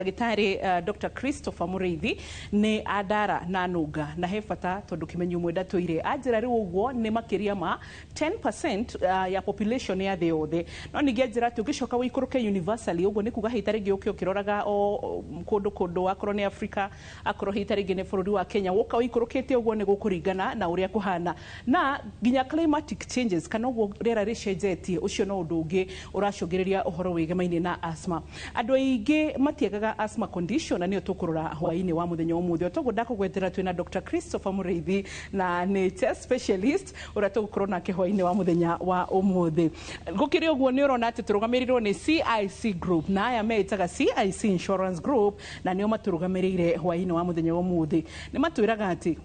Ndagĩtarĩ Dr. Christopher Mũrĩithi nĩ andara na nũnga na he bata tondũ kĩmenyi ũmwe ndatũire anjĩra rĩu ũguo nĩ makĩria ma 10% ya population ya thĩ yothe. No ningĩ anjĩra atĩ ũngĩcoka ũikũrũke universally, ũguo nĩ kuga hihi ta rĩngĩ ũke ũkĩroraga o kũndũ kũndũ, akorwo nĩ Africa, akorwo hihi ta rĩngĩ nĩ bũrũri wa Kenya, woka ũikũrũkĩte ũguo nĩ gũkũringana na ũrĩa kũhana na nginya climatic changes kana ũguo rĩera rĩcenjetie. Ũcio no ũndũ ũngĩ ũracũngĩrĩria ũhoro wĩgemaine na asthma. Andũ aingĩ matiagaga asthma condition, na nĩyo tũkũrora hwaĩ-inĩ wa mũthenya ũmũthĩ. O toguo ndakũgwetera, twĩna Dr. Christopher Mũrĩithi na nĩ chest specialist ũrĩa tũgũkorwo nake hwaĩ-inĩ wa mũthenya wa ũmũthĩ. Gũkĩrĩ ũguo, nĩ ũrona atĩ tũrũgamĩrĩirwo nĩ CIC Group, na aya meĩtaga CIC Insurance Group, na nĩo matũrũgamĩrĩire hwaĩ-inĩ wa mũthenya wa ũmũthĩ. Nĩ matwĩraga atĩ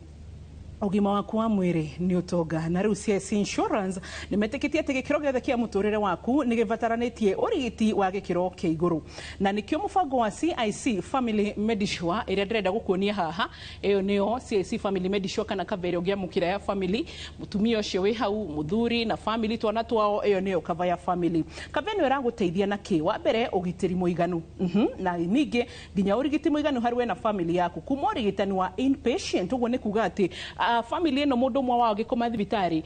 ũgima waku wa mwĩrĩ nĩ ũtonga, na rĩu CIC Insurance nĩ metĩkĩtie atĩ gĩkĩro gĩothe kĩa mũtũrĩre waku nĩ gĩbataranĩtie ũrigiti wa gĩkĩro kĩa igũrũ, na nĩkĩo mũbango wa CIC Family Medisure ĩrĩa ndĩrenda gũkuonia haha. Ĩyo nĩyo CIC Family Medisure kana cover ĩrĩa ũngĩamũkĩra ya family, mũtumia ũcio wĩ hau, mũthuri na family, twana twao. Ĩyo nĩyo cover ya family. Cover ĩno ĩragũteithia na kĩ? Wa mbere, ũgitĩri mũiganu, na ningĩ nginya ũrigiti mũiganu harĩ we na family yaku, kuma ũrigitani wa inpatient. Ũguo nĩ kuga atĩ family ĩno mũndũ ũmwe wao angĩkoma thibitarĩ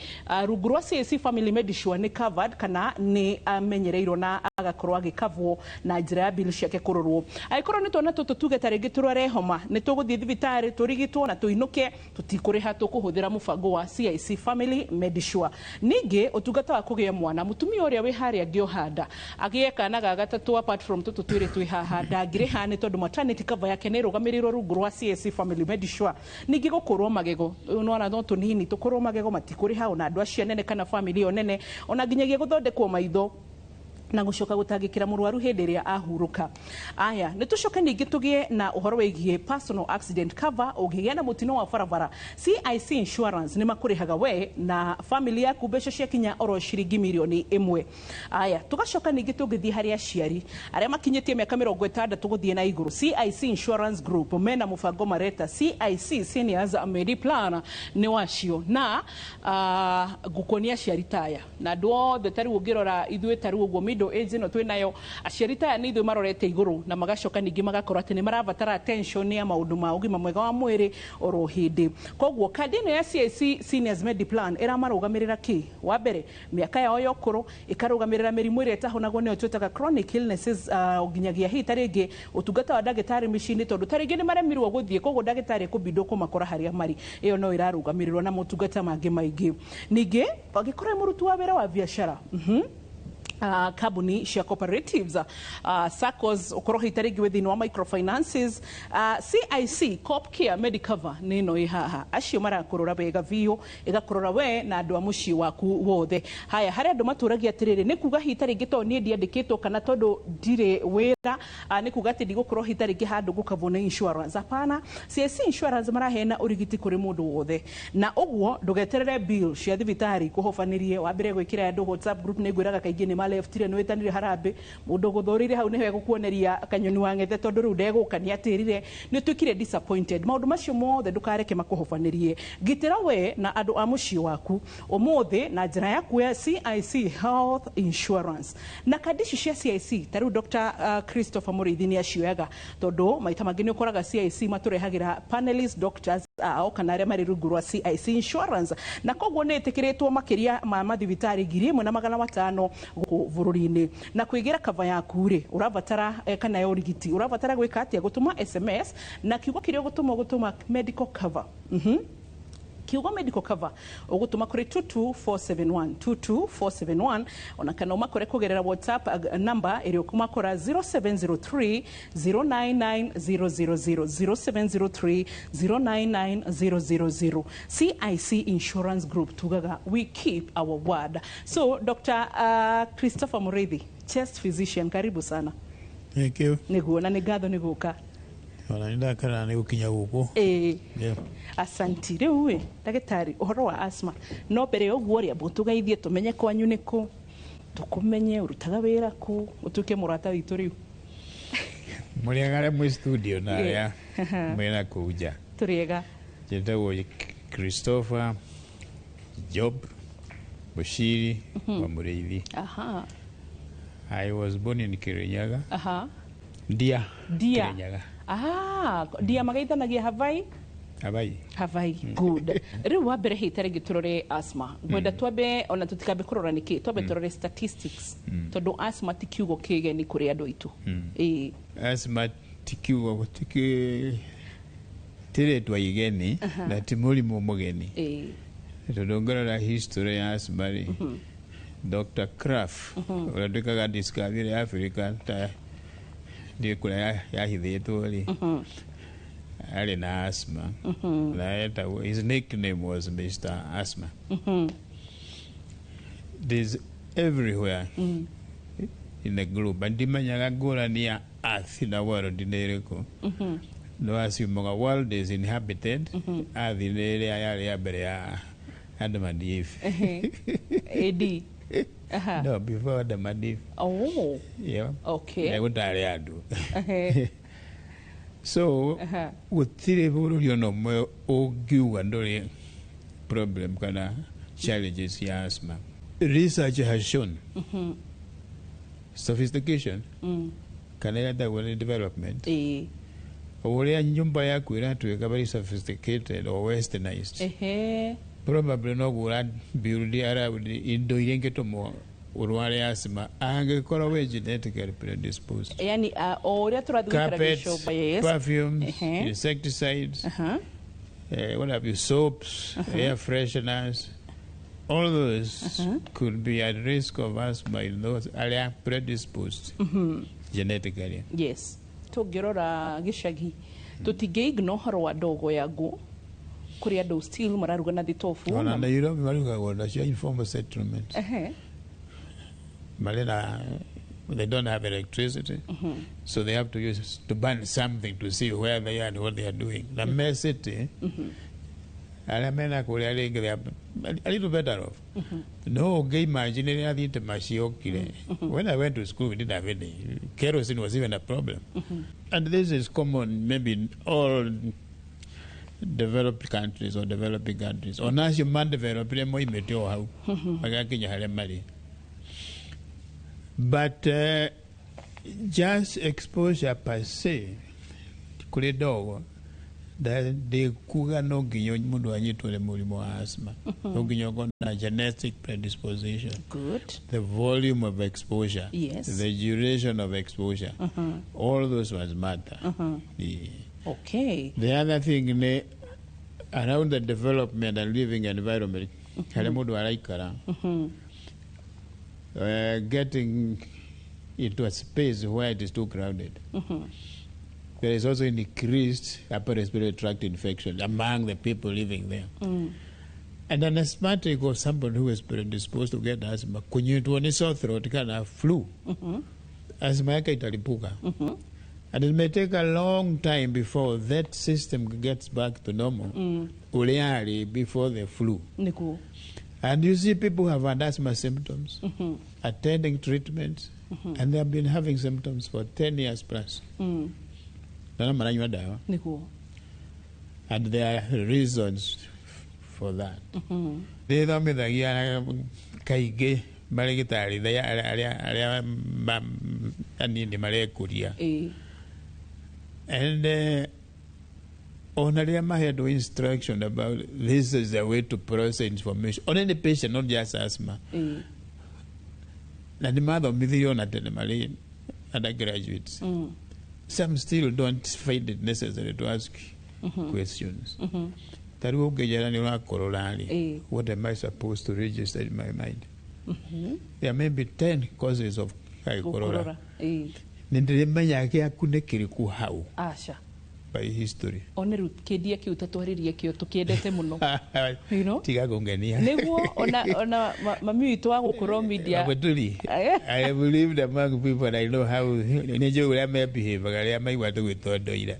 rungu rwa CIC Family Medisure nĩ covered kana nĩ amenyereirwo na agakorwo agĩkavwo na njĩra ya bill ciake kũrorwo. Angĩkorwo nĩ twana tũtũ, tuge ta rĩngĩ tũrware homa, nĩ tũgũthiĩ thibitarĩ tũrigitwo na tũinũke tũtikũrĩha, tũkũhũthĩra mũbango wa CIC Family Medisure. Ningĩ ũtungata wa kũgĩa mwana, mũtumia ũrĩa wĩ harĩa angĩoha nda agĩe kana ga gatatũ apart from tũtũ twĩrĩ twĩ haha, ndangĩrĩha nĩ tondũ maternity cover yake nĩ ĩrũgamĩrĩirwo rungu rwa CIC Family Medisure. Ningĩ gũkũrwo magego, nwana no tũnini tũkũrwo magego, matikũrĩha, ona andũ acio anene kana family ĩyo nene, ona nginyagia gũthondekwo maitho na gũcoka gũtangĩkĩra mũrwaru hĩndĩ ĩrĩa ahurũka. Aya, nĩ tũcoke ningĩ tũgĩe na ũhoro wĩgiĩ personal accident cover. Ũngĩgĩa na mũtino wa barabara, CIC Insurance nĩ makũrĩhaga we na family yaku mbeca ciakinya oro ciringi mirioni 1. Aya, tũgacoka ningĩ tũngĩthiĩ harĩ aciari arĩa makinyĩtie mĩaka 60 gũthiĩ na igũrũ, CIC Insurance Group mena mũbango mareta CIC Seniors Mediplan. Nĩ wacio na ngũkuonia aciari taya na andũ othe. Ta rĩu ũngĩrora ithuĩ, ta rĩu ũguo middle age ĩno twĩ nayo, aciari taya nĩ ithuĩ marorete igũrũ na magacoka ningĩ magakorwo atĩ nĩ marabatara attention ya maũndũ ma ũgima mwega wa mwĩrĩ oro hĩndĩ. Koguo kandi ĩno ya CIC Seniors Mediplan ĩramarũgamĩrĩra kĩ? Wa mbere, mĩaka yao ya ũkũrũ, ĩkarũgamĩrĩra mĩrimũ ĩrĩa ĩtahonagwo, nĩyo twĩtaga chronic illnesses, nginyagia hihi ta rĩngĩ ũtungata wa ndagĩtarĩ mĩciĩ-inĩ, tondũ ta rĩngĩ nĩ maremirwo gũthiĩ, koguo ndagĩtarĩ ekũbindwo kũmakora harĩa marĩ. Ĩyo no ĩrarũgamĩrĩrwo na motungata mangĩ maingĩ. Ningĩ angĩkorwo wĩ mũruti wa wĩra wa biacara, kambuni cia cooperatives, SACCOs, ũkorwo hihi ta rĩngĩ wĩ thĩinĩ wa microfinances, CIC Coop Care Medicover nĩ ĩno ĩ haha. Acio marakũrora wega biũ, ĩgakũrora we na andũ a mũciĩ waku wothe. Haya, harĩ andũ matũragia atĩrĩrĩ, nĩ kuga hihi ta rĩngĩ tondũ niĩ ndiandĩkĩtwo kana tondũ ndirĩ wĩra, nĩ kuga atĩ ndigũkorwo hihi ta rĩngĩ handũ ngũkavwo nĩ insurance? Hapana, CIC Insurance maraheana ũrigiti kũrĩ mũndũ wothe, na ũguo ndũgeterere bill cia thibitarĩ kũhobanĩrie wambere gwĩkĩra andũ WhatsApp group. Nĩ ngwĩraga kaingĩ nĩ maleftire, nĩ wĩtanire harambĩ, mũndũ gũthũrĩire hau nĩwe gũkuoneria kanyoni wa ng'ethe, tondũ rĩu ndegũka, nĩ atĩrire nĩ ũtuĩkire disappointed. Maũndũ macio mothe ndũkareke makũhobanĩrie. Gitĩra we na andũ a mũciĩ waku ũmũthĩ na njĩra ya kuoya CIC Health Insurance na kandi ici cia CIC. Ta rĩu Dr. Christopher Mũrĩithi nĩ acioyaga, tondũ maita mangĩ nĩ ũkoraga CIC matũrehagĩra panelist doctors ao kana arĩa marĩ rungu rwa CIC Insurance, na koguo nĩ ĩtĩkĩrĩtwo makĩria ma mathibitarĩ 1500 gũkũ bũrũri-inĩ. Na kwĩgĩra cover yaku rĩ, ũrabatara kana ya ũrigiti, ũrabatara gwĩka atĩa? Gũtũma SMS na kiugo kĩrĩa ũgũtũma, ũgũtũma medical cover. Kiugo medical cover ũgũtũma kũrĩ 22471, 22471, ona kana ũmakore kũgerera WhatsApp number ĩrĩa ũkũmakora 0703 099 000, 0703 099 000. CIC Insurance Group, tugaga we keep our word. So Dr. Christopher Mureithi, chest physician, karibu sana. Thank you. Nĩguo, na nĩ ngatho nĩ gũka. Ona nĩ ndakena nĩ gũkinya gũkũ. Ĩĩ. Yeah. Asanti. Rĩu ĩ, ndagĩtarĩ, ũhoro wa asthma, no mbere ya ũguo rĩ, amba ũtũgeithie tũmenye kwanyu nĩ kũ, tũkũmenye ũrutaga wĩra kũ, ũtuĩke mũrata witũ rĩu. Mũrĩega arĩa mwĩ studio na arĩa mwĩna kũu nja. Tũrĩega. Njĩtagwo Christopher Job Bushiri wa Mũrĩithi. I was born in Kirinyaga. Ndia. Ndia. Kirinyaga. Ah, ndia magaithanagia havai. Havai. Havai, good. Rĩu wa mbere hĩta rĩngĩ tũrore asthma, ngwenda twambe ona tũtikambe kũrora nĩkĩ, twambe tũrore statistics, tondũ asthma ti kiugo kĩgeni kũrĩ andũ aitũ. Ĩĩ. Asthma ti kiugo ti rĩtwa igeni na ti mũrimũ mũgeni. Tondũ ngĩrora history ya asthma rĩ, Dr. Krapf ũrĩa tuĩkaga discovery Africa ta ndiĩ kũrĩa yahithĩtwo rĩ, arĩ na asthma na etagwo, his nickname was Mr. Asthma. It is everywhere in the globe, and ndimenyaga ngũrani ya earth na world nĩ ĩrĩkũ, no aciumaga world is inhabited, earth nĩ ĩrĩa yarĩ ya mbere ya Adam and Eve. AD. Aha. No, before Adam and Eve. Oh. Yeah. Okay. Gũtarĩ andũ. So gũtirĩ bũrũri ona ũmwe ũngiuga ndũrĩ problem kana challenges ya asthma. Research has shown sophistication kana ĩretagwo nĩ development, o ũrĩa nyũmba yaku ĩratuĩka very sophisticated or westernized, probably noguo ũra build around indo iria ingĩtũma ũrware asthma angĩkorwo wĩ genetically predisposed. Yani o ũrĩa tũrathiĩ gũikara Carpets, gĩcũmba, yes. perfumes, insecticides, what have you, soaps, air fresheners, all those could be at risk of asthma in those arĩa predisposed genetically. Yes, tũngĩrora gĩcagi tũtingĩ ignore ũhoro wa ndogo ya ngũ, kũrĩ andũ still mararuga na thitobu. Ona Nairobi marugagwo nacio informal settlements. Marĩ na, they don't have electricity, so they have to use to burn something to see where they are and what they are doing. Na me city arĩa mena kũrĩa rĩngĩ they are a little better off. No ũngĩ imagine rĩrĩa thitima ciokire, when I went to school we didn't have any kerosene, was even a problem. And this is common maybe in all developed countries or developing countries, onacio madevelopire moimĩte o hau magakinya harĩa marĩ. But just exposure per se kũrĩ ndogo ndĩkuga no nginya mũndũ anyitwo nĩ mũrimũ wa asthma, no nginya ũkorwo na genetic predisposition. Good. The volume of exposure, the duration of exposure, all those ones matter. Yeah. The other thing nĩ around the development and living environment harĩa mũndũ araikara, getting into a space where it is too crowded, there is also an increased upper respiratory tract infection among the people living there. And an asthmatic or somebody who is predisposed to get asthma, kunyitwo nĩ sore throat kana flu, asthma yake italipuka. And it may take a long time before that system gets back to normal, ũrĩa arĩ before the flu. And you see people who have had asthma symptoms, attending treatments, and they have been having symptoms for 10 years plus. Na maranyua dawa. And there are reasons for that. Nĩthomithagia kaingĩ marĩgĩtarĩ arĩa anini marekũria. And ona rĩrĩa mahetwo instruction about this is the way to process information on any patient, not just asthma, na nĩ mathomithirio ona tene marĩ undergraduates, some still don't find it necessary to ask questions. Ta rĩu ũngĩnjĩra nĩ ũrakorora rĩ, what am I supposed to register in my mind? There may be 10 causes of gũkorora. Gũkorora. Ĩĩ. Nĩ ndĩrĩmenya gĩaku nĩ kĩrĩkũ hau Aca. by history. One rĩu kĩndia kĩu tatwarĩrie kĩo tũkĩendete mũno. You know? Tiga kũngenia. Nĩguo ona mami witũ wa gũkũrwo media. Abatuli, I have lived among people and I know how nĩ njũĩ ũrĩa mebehavaga rĩrĩa maigua tũgwĩtwo ndoira.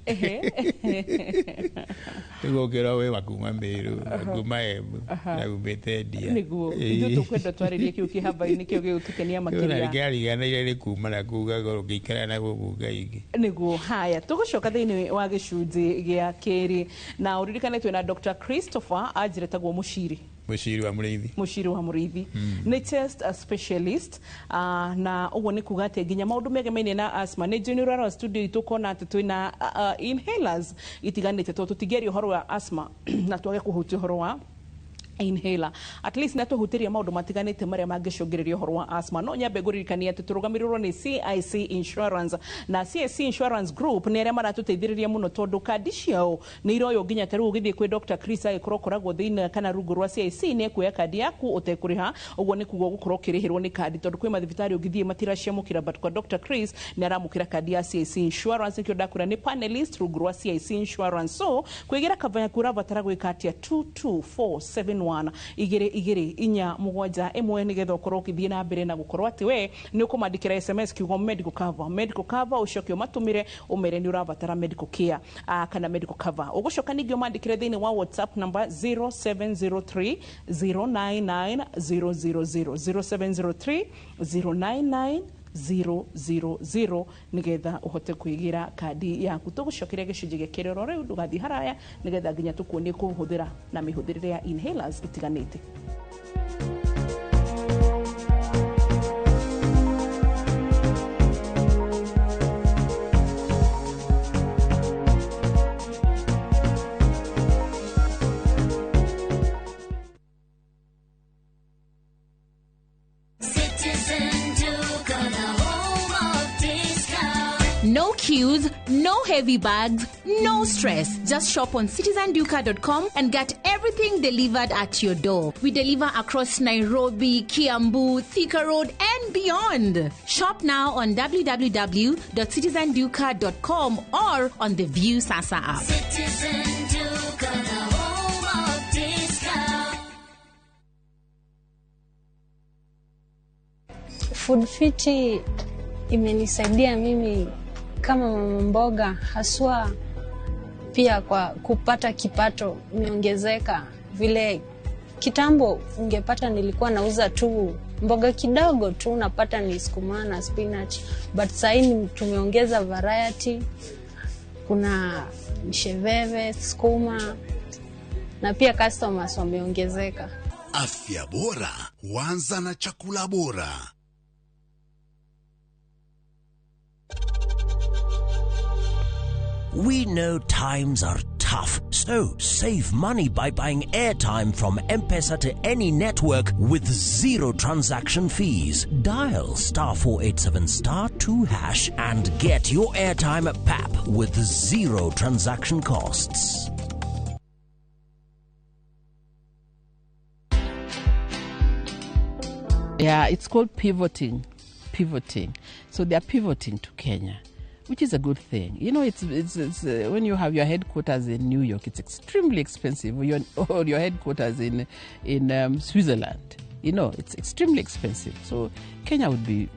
Tũgũkĩrwo wĩ wa kuma Meru, wa kuma Embu, na umĩte Ndia. Nĩguo ithuĩ tũkwenda twarĩrie kĩu kĩhamba-inĩ kĩo gĩgũtũkenia makĩria. Kĩariganĩire nĩ kuma na kuu gakorwo ngĩikara na gũkũ kaingĩ. Nĩguo haya tũgũcoka thĩinĩ wa gĩcunjĩ gĩa kerĩ na ũririkane twĩna Dr. Christopher anjĩretagwo Mũciri. Muciri wa Muriithi. Muciri wa Muriithi nĩ chest specialist, na ũguo nĩ kuga atĩ nginya maũndũ megemainie na asthma. Nĩ njũĩ nĩ ũrarora studio itũ ũkona atĩ twĩna inhalers itiganĩte, tondũ tũtingĩaria ũhoro wa asthma na twage kũhutia ũhoro wa inhaler. At least na tũhutĩria maũndũ matiganĩte marĩa mangĩcũngĩrĩria ũhoro wa asthma. No nyambe ngũririkania atĩ tũrũgamĩrĩrwo nĩ CIC Insurance, na CIC Insurance Group nĩ arĩa maratũteithĩrĩria mũno, tondũ kandi ciao nĩ iroywo nginya ta rĩu ũgĩthiĩ kwĩ Dr. Chris, agĩkorwo ũkoragwo thĩinĩ kana rungu rwa CIC, nĩ ekuoya kandi yaku ũtekũrĩha. Ũguo nĩ kuga ũgũkorwo ũkĩrĩhĩrwo nĩ kandi, tondũ kwĩ mathibitarĩ ũngĩthiĩ matiraciamũkĩra, but kwa Dr. Chris nĩ aramũkĩra kandi ya CIC Insurance. Nĩkĩo ndakwĩra nĩ panelist rungu rwa CIC Insurance. So kwĩgĩra cover yaku ũrabatara gwĩka atĩa? 22471, 22471, nĩgetha ũkorwo ũkĩthiĩ na mbere na gũkorwo atĩ we nĩ ũkũmandĩkĩra SMS kiugo medical cover, medical cover, ũcoke ũmatũmĩre ũmere nĩ ũrabatara medical care kana medical cover. Ũgũcoka ningĩ ũmandĩkĩre thĩinĩ wa WhatsApp number 0703 099 000, 0703 099 000, nigetha uhote kwĩgĩra kandi yaku. Tũgũcokeria gĩcunjĩ gĩa kerĩ oro rĩu, ndũgathiĩ haraya, nigetha nginya tũkuonie kũhũthĩra na mĩhũthĩrĩre ya inhalers itiganĩte. Citizen Duka, the home of discount. No queues, no heavy bags, no stress. Just shop on citizenduka.com and get everything delivered at your door. We deliver across Nairobi, Kiambu, Thika Road, and beyond. Shop now on www.citizenduka.com or on the View Sasa app. Citizen Duka, the home of discount. Food Fiti imenisaidia mimi kama mama mboga, haswa pia kwa kupata kipato imeongezeka. Vile kitambo ungepata nilikuwa nauza tu mboga kidogo tu, unapata ni sukuma na spinach, but sahii tumeongeza variety, kuna msheveve, sukuma na pia customers wameongezeka. Afya bora huanza na chakula bora. We know times are tough, so save money by buying airtime from M-Pesa to any network with zero transaction fees. Dial *487*2# and get your airtime at PAP with zero transaction costs. Yeah, it's called pivoting. Pivoting. So they are pivoting to Kenya, which is a good thing. You know, it's when you have your headquarters in New York, it's extremely expensive. Or your headquarters in Switzerland, it's extremely expensive. So Kenya would be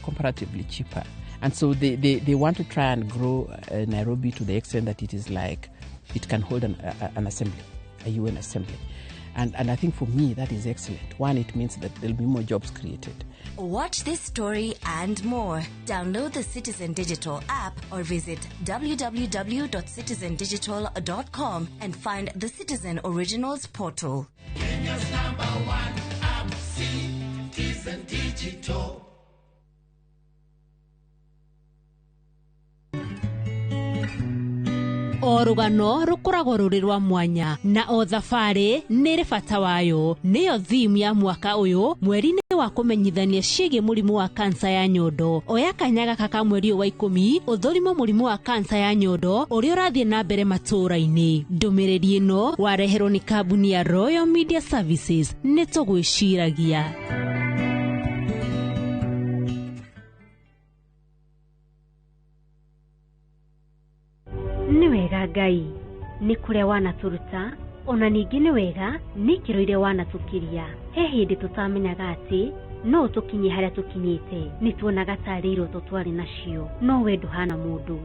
comparatively cheaper. And so they want to try and grow Nairobi to the extent that it is like it can hold an assembly, a UN assembly. And I think for me, that is excellent. One, it means that there'll be more jobs created. Watch this story and more. Download the Citizen Digital app or visit www.citizendigital.com and find the Citizen Originals portal. Kenya's number one app, Citizen Digital. O rũgano rũkoragwo rũrĩ rwa mwanya na o thabarĩ nĩ ĩrĩ bata wayo. Nĩyo theme ya mwaka ũyũ mweri-inĩ wa kũmenyithania ciĩgiĩ mũrimũ wa kansa ya nyondo. Oya kanya gaka ka mweri ũyũ wa 10 ũthũrimwo mũrimũ wa kansa ya nyondo ũrĩa ũrathiĩ na mbere matũũra-inĩ. Ndũmĩrĩri ĩno wareherwo nĩ kambuni ya Royal Media Services. Nĩ tũgwĩciragia. Nĩ wega Ngai nĩ kũrĩa wanatũruta, ona ningĩ nĩ wega nĩ ikĩro iria wanatũkĩria. He hĩndĩ tũtamenyaga atĩ no tũkinye harĩa tũkinyĩte. Nĩ tuonaga tarĩ iroto twarĩ nacio, no we ndũhana mũndũ.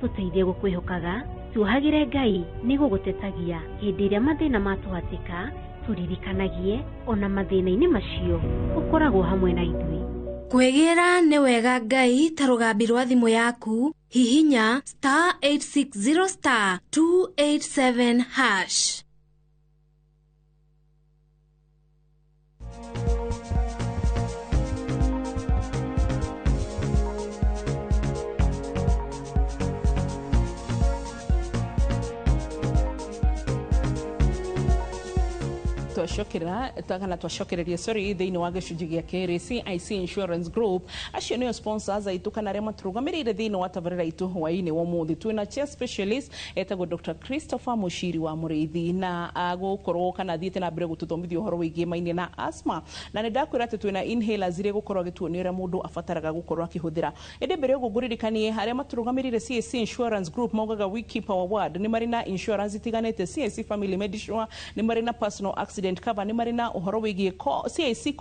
Tũteithie gũkwĩhokaga, tuohagĩre Ngai nĩ gũgũtetagia hĩndĩ ĩrĩa mathĩna matũhatĩka. Tũririkanagie ona mathĩna-inĩ macio ũkoragwo hamwe na ithuĩ. Kwĩgĩra nĩ wega Ngai ta rũgambi rwa thimũ yaku, hihinya *860*287#. Twacokerera kana twacokereria, sorry, thĩinĩ wa gĩcunjĩ gĩa kerĩ. CIC Insurance Group acio nĩo sponsors aitũ kana arĩa matũrũgamĩrĩire thĩinĩ wa tabarĩra itũ hwaĩ-inĩ wa ũmũthĩ. Twĩna chair specialist etagwo Dr. Christopher Mushiri wa Mũrĩithi na agũkorwo kana athiĩte na mbere gũtũthomithia ũhoro wĩgiĩ mainĩ na asthma, na nĩ ndakwĩra atĩ twĩna inhalers iria gũkorwo agĩtuonia ũrĩa mũndũ abataraga gũkorwo akĩhũthĩra. Ĩndĩ mbere ũguo ngũririkanie arĩa matũrũgamĩrĩire CIC Insurance Group maugaga, "We keep our word." Nĩ marĩ na insurance itiganĩte: CIC Family Medisure, nĩ marĩ na personal accident cover, nĩ marĩ na ũhoro wĩgiĩ CIC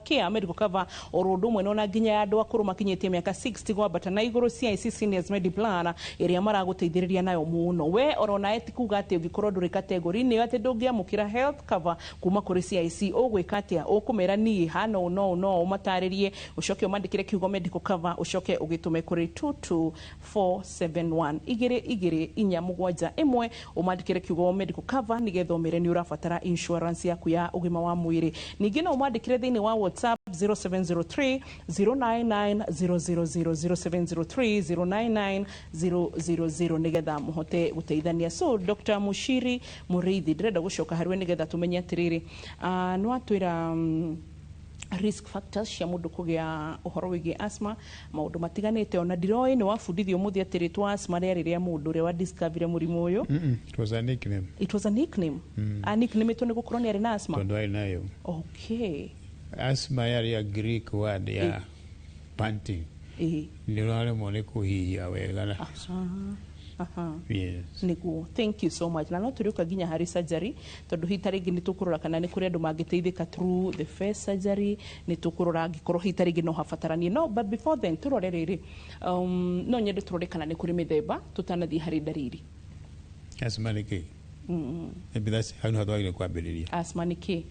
Care medical cover, oro ũndũ ũmwe na nginya ya andũ akũrũ makinyĩtie mĩaka 60 gwambata na igũrũ, CIC Seniors Mediplan ĩrĩa maragũteithĩrĩria nayo mũno. We oro nawe ti kuga atĩ ũngĩkorwo ndũrĩ category-inĩ ĩyo atĩ ndũngĩamũkĩra health cover kuma kũrĩ CIC. Ũgwĩka atĩa? Ũkũmera niĩ hana ũũ no no ũmatarĩrie, ũcoke ũmandĩkĩre kiugo medical cover, ũcoke ũgĩtũme kũrĩ 22471, 22471, ũmandĩkĩre kiugo medical cover nĩgetha ũmere nĩ ũrabatara insurance yaku ya ũgima wa mwĩrĩ. Ningĩ no ũmandĩkĩre thĩinĩ wa WhatsApp 0703 099 000, 0703 099 000, nĩgetha mũhote gũteithania. So Dr. Mushiri Mũrĩithi, ndĩrenda gũcoka harĩwe nĩgetha tũmenye atĩrĩrĩ, nĩ watwĩra risk factors cia mũndũ kũgĩa ũhoro wĩgiĩ asthma, maũndũ matiganĩte. Ona ndiroĩ nĩ wabundithio mũthĩ atĩ rĩtwa asthma rĩarĩ rĩa mũndũ ũrĩa wa discover mũrimũ ũyũ. It was a nickname. It was a nickname. A nickname ĩtwo nĩ gũkorwo nĩ arĩ na asthma? Tondũ arĩ nayo. Asthma yarĩ a Greek word ya panting. Nĩ ũraremwo nĩ kũhihia wega na Aha. Yes. Niguo, thank you so much. Na no tũrĩũka nginya harĩ surgery, tondũ hihi ta rĩngĩ nĩ tũkũrora kana nĩ kũrĩ andũ mangĩteithĩka through the first surgery. Nĩ tũkũrora angĩkorwo hihi ta rĩngĩ no habataranie. No but before then, tũrore rĩrĩ, no nyende tũrore kana nĩ kũrĩ mĩthemba tũtanathiĩ harĩ ndariri. Asthma nĩ kĩ? Maybe that's hau nĩho twagĩrĩire kwambĩrĩria. Asthma nĩ kĩ?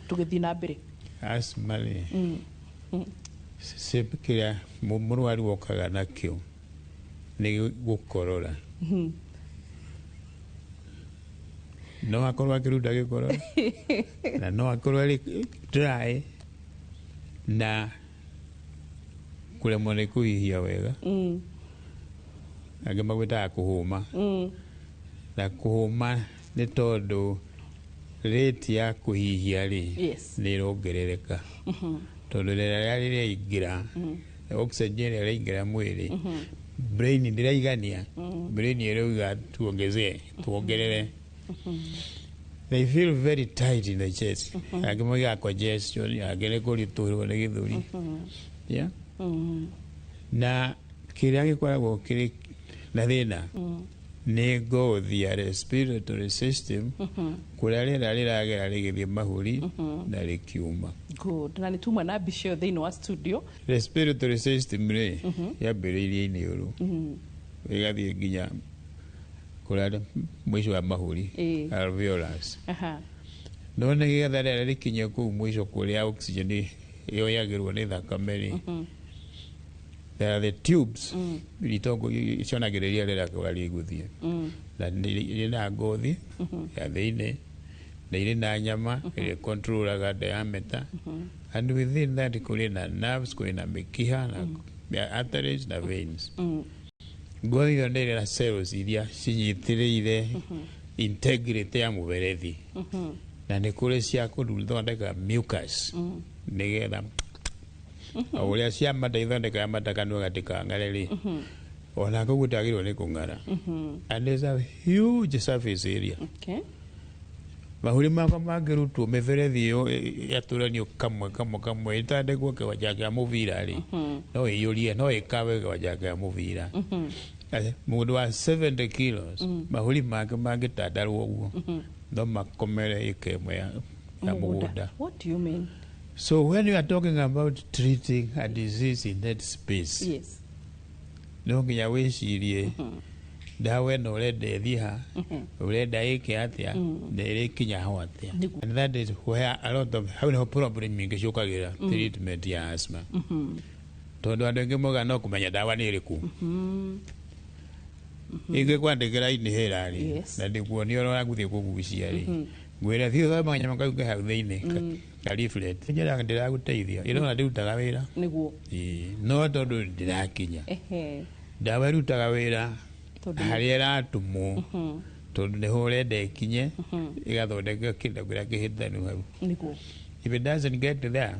Tũgĩthiĩ na mbere. Asthma rĩ, kĩrĩa mũrwaru okaga nakĩo nĩ gũkorora. No akorwo akĩruta gĩkorora na no akorwo arĩ dry na kũremwo nĩ kũhihia wega. Angĩ magwĩtaga kũhũma. Na kũhũma nĩ tondũ rate ya kũhihia rĩ nĩ ĩrongerereka, tondũ rĩera rĩrĩa rĩraingĩra, oxygen ĩrĩa ĩraingĩra mwĩrĩ, brain ndĩraigania. Brain ĩrauga tuongezee, tuongerere. They feel very tight in the chest. Angĩ moigaga congestion, angĩ nĩ kũritũhĩrwo nĩ gĩthũri, yeah? Na kĩrĩa gĩkoragwo kĩrĩ na thĩna nĩ ngothi ya respiratory system, kũrĩa rĩera rĩragera rĩgĩthiĩ mahũri na rĩkiuma. Good, na nĩ tuma na mbica ĩyo thĩinĩ wa studio. Respiratory system rĩ, yambĩrĩirie iniũrũ, ĩgathiĩ nginya kũrĩa mũico wa mahũri, alveolus. No nĩgetha rĩera rĩkinye kũu mũico kũrĩa oxygen yoyagĩrwo nĩ thakame rĩ, there are the tubes itongo cionagĩrĩria rĩera kũrĩa rĩgũthiĩ. Na irĩ na ngothi ya thĩinĩ na irĩ na nyama ĩrĩa controlaga diameter, and within that kũrĩ na nerves, kũrĩ na mĩkiha na ya arteries na veins. Ngothi ĩyo nĩ ĩrĩ na cells iria cinyitĩrĩire integrity ya mũberethi, na nĩ kũrĩ cia kũthondeka mucus nĩgetha o ũrĩa ciamata ithondekaga mata kanua gatikang'are rĩ, ona koguo tagĩrĩirwo nĩ kũng'ara. And there's a huge surface area. Mahũri makwa mangĩrutwo mĩberethi ĩyo yatũranio kamwe kamwe kamwe ĩtandĩkwo kĩwanja kĩa mũbira rĩ, no ĩiyũrie, no ĩkawe kĩwanja kĩa mũbira. Ase, mũndũ wa 70 kilos, mahũri make mangĩtandarwo ũguo no makomere ĩka ĩmwe ya mũgũnda. What do you mean? So when you are talking about treating a disease in that space, no nginya wĩcirie ndawa ĩno ũrenda ĩthiĩ ha, ũrenda ĩke atĩa, na ĩrĩkinya ho atĩa. And that is where a lot of, hau nĩho problem nyingĩ ciũkagĩra treatment ya asthma, tondũ andũ aingĩ moigaga no kũmenya ndawa nĩ ĩrĩkũ. Ingĩkwandĩkĩra inhaler rĩ, na ndĩkuonia ũrĩa ũragũthiĩ kũgucia rĩ, ngwĩra thiĩ ũthome kanyamũ kau ke hau thĩinĩ ka leaflet, njĩraga ndĩragũteithia ĩrona ndĩrutaga wĩra. Ĩĩ, no tondũ ndĩrakinya ndawa ĩrutaga wĩra Tondũ harĩa ĩratũmwo. Tondũ nĩho ũrenda ĩkinye, ĩgathondeka kĩndũ kĩrĩa kĩhĩtanu hau. If it doesn't get there,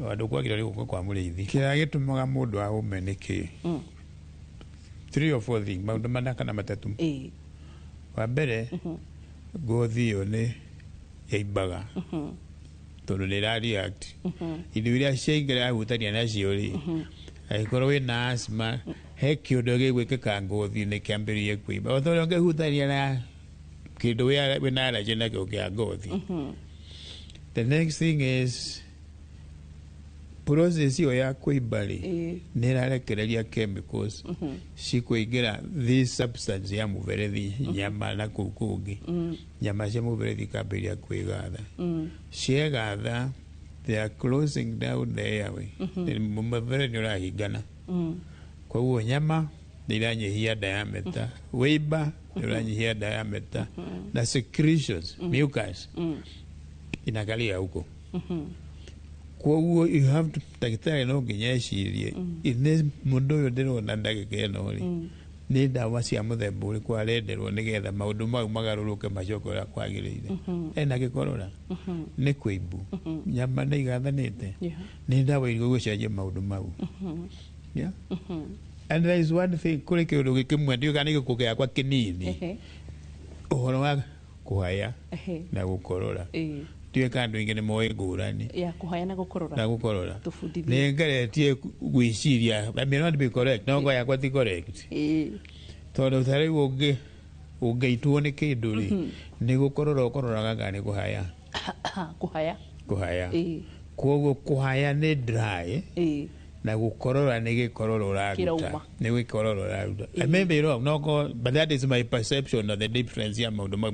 andũ kwagĩrĩirwo nĩ gũka kwa mũrĩithi. Kĩrĩa gĩtũmaga mũndũ ahũme nĩ kĩ? Three or four things, maũndũ mana kana matatũ. Wa mbere, ngothi ĩyo nĩ yaimbaga tondũ nĩ ĩra react indo iria ciaingĩra yahutania nacio rĩ, angĩkorwo wĩna asthma, he kĩũndũ gĩgwĩkĩka ngothi-inĩ kĩambĩrĩrie kũimba o ta ũrĩa ũngĩhutania na kĩndũ wĩna allergy nakĩo kĩa ngothi. The next thing is process ĩyo ya kũimba rĩ, nĩ ĩrarekereria chemicals cikũingĩra this substance ya mũberethi, nyama na kũu kũngĩ. Nyama cia mũberethi ikambĩrĩria kwĩgatha. Ciegatha, they are closing down the airway. Mũberethi nĩ ũrahingana. Koguo nyama nĩ iranyihia diameter, wĩimba nĩ ũranyihia diameter, na secretions, mucus, inakalia huko. Koguo you have to, ndagĩtarĩ no nginya ecirie ine mũndũ ũyũ ndĩrona ndagĩka ĩno rĩ, nĩ ndawa cia mũthemba ũrĩkũ arenderwo nĩgetha maũndũ mau magarũrũke macoke ũrĩa kwagĩrĩire. Ena gĩkorora, nĩ kũimbu, nyama nĩ igathanĩte, nĩ ndawa irĩkũ gũcenjia maũndũ mau. Yeah? And there is one thing, kũrĩ kĩũndũ kĩmwe ndiũĩ kana nĩ gĩkũ gĩakwa kĩnini, ũhoro wa kũhaya na gũkorora. Ndiũĩ kana andũ aingĩ nĩ moĩ ngũrani ya kũhaya na gũkorora. Na gũkorora. Tũbundithie. Nĩ ngeretie gwĩciria, I may not be correct, no ngo yakwa ti correct, tondũ ta rĩu ũngĩitwo nĩ kĩndũ rĩ, nĩ gũkorora ũkororaga kana nĩ kũhaya? Kũhaya. Kũhaya. Koguo kũhaya nĩ dry na gũkorora nĩ gĩkorora ũraruta. Kĩrauma. Nĩ gĩkorora ũraruta. I may be wrong, no ko, but that is my perception of the difference ya maũndũ mau,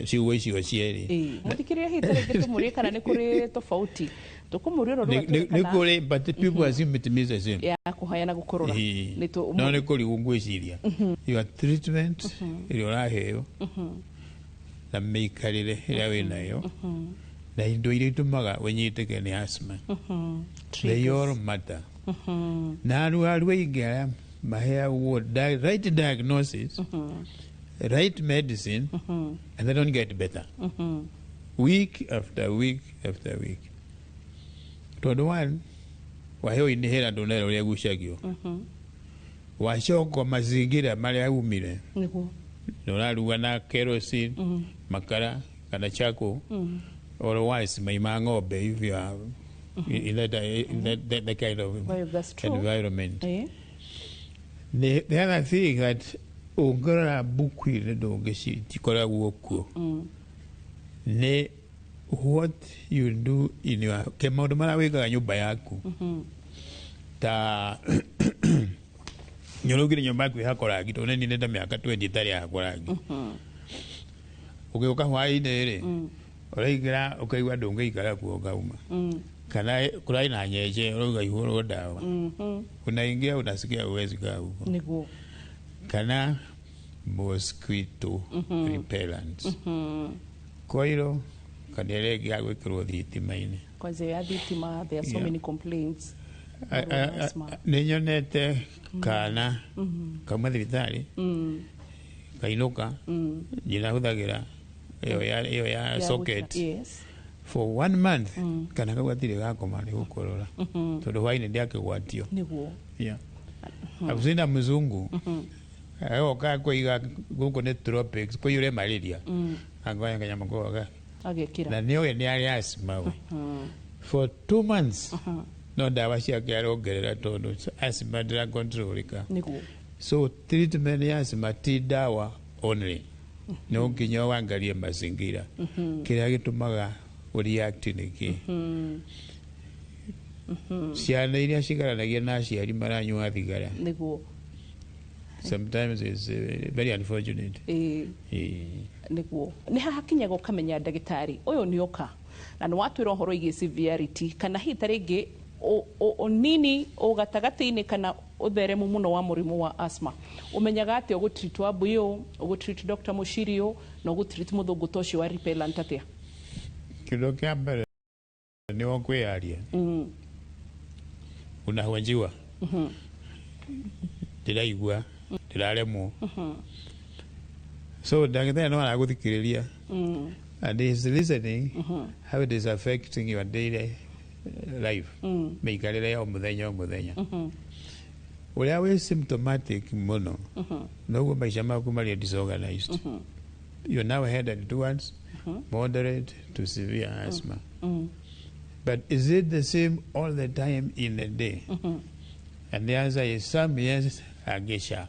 ciugo icio cierĩ. Mũthikĩrĩria, hihi tarĩngĩ tũmũrie kana nĩ kũrĩ tofauti, tũkũmũria ũrĩa Nĩ kũrĩ, but people assume it means the same. Ya kũhaya na gũkorora. No nĩ kũrigwo ngwĩciria your treatment ĩrĩa ũraheo na mĩikarĩre ĩrĩa wĩnayo na indo iria itũmaga ũnyitĩke nĩ asthma, they all matter. Na arwaru aingĩ arĩa maheagwo right diagnosis, right medicine, and they don't get better week after week after week, tondũ one, waheo inhaler, ndũnera ũrĩa ĩgucagio, wacoka mazingira marĩa umire, na ũraruga na kerosene, makara kana charcoal, or worse, mai ma ng'ombe, if you are in that kind of Well, that's true. environment. The other thing that ũngĩrora mbuku-inĩ ndũngĩcikoragwo kuo nĩ what you do in your ke maũndũ marĩa wĩkaga nyũmba yaku, ta nyũrũgire nyũmba yaku ĩhakwo rangi, tondũ nĩ ninĩte mĩaka 20 ĩtarĩ yahakwo rangi. Ũgĩũka hwaĩ-inĩ rĩ, ũraingĩra ũkaigua ndũngĩikara kuo, ũkauma, kana kũrarĩ na nyenje, ũrauga ihũrwo ndawa, unaingia unasikia huwezi kaa huko. Kana mosquito repellents, coil kana ĩrĩa ĩngĩ ya gwĩkĩrwo thitima-inĩ. Kwanza ya thitima, there are so many complaints. Asthma. Nĩ nyonete kana kauma thibitarĩ, kainũka, nyina hũthagĩra ĩyo ya Ya socket for one month, kana kau gatirĩ gakoma nĩ gũkorora, tondũ hwainĩ ndĩakĩgwatio. Yeah. I've seen a mzungu agoka kũiga gũkũ nĩ tropics, kũiyũre malaria, agoya kanyamũ koga agekĩra, na nĩoĩ nĩ arĩ asthma we for 2 months, no ndawa ciake arongerera tondũ asthma ndĩra controlika. So treatment ya asthma ti dawa only, no nginya wangarie mazingira, kĩrĩa gĩtũmaga ũreact nĩkĩ. Ciana iria cikaranagia na aciari maranyua thigara, sometimes it's very unfortunate. Nĩguo nĩ hahakinyaga ũkamenya ndagĩtarĩ ũyũ nĩ oka na nĩ watwĩra ũhoro igiĩ severity, kana hihi ta rĩngĩ ũnini, ũgatagatĩ-inĩ, kana ũtheremu mũno wa mũrimũ wa asthma. Ũmenyaga atĩa ũgũtreat Wambui, ũgũtreat Dr. Mũciri na ũgũtreat mũthũngũ ta ũcio wa repellent atĩa? Kĩndũ kĩa mbere nĩ ũkwĩyaria, unahwenjiwa, ndĩraigua ndĩraremwo. So ndagĩtarĩ no aragũthikĩrĩria and he is listening how it is affecting your daily life, mĩikarĩre ya o mũthenya o mũthenya. Ũrĩa wĩ symptomatic mũno, noguo maica maku marĩ disorganized. You're now headed towards moderate to severe asthma. But is it the same all the time in the day? And the answer is some yes, angĩ ca.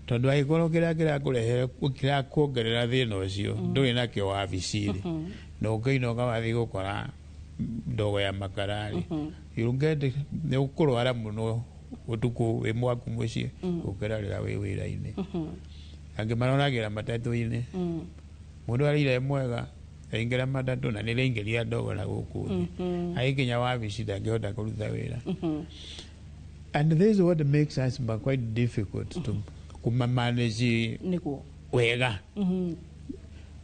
Tondũ angĩkorwo kĩrĩa kĩrakũrehere, kĩrakuongerera thĩna ũcio ndũrĩ nakĩo wabici-rĩ, na ũkĩinũka wathiĩ gũkora ndogo ya makara-rĩ, you'll get nĩ ũkũrwara mũno ũtukũ wĩ mwaku mũciĩ gũkĩra rĩrĩa wĩ wĩra-inĩ. Angĩ maroragĩra matatũ-inĩ. Mũndũ arĩire mwega, aingĩra matatũ na nĩraingĩria ndogo na gũkũ thĩ, agĩkinya wabici ndangĩhota kũruta wĩra. And this is what makes asthma quite difficult to kumamanage wega,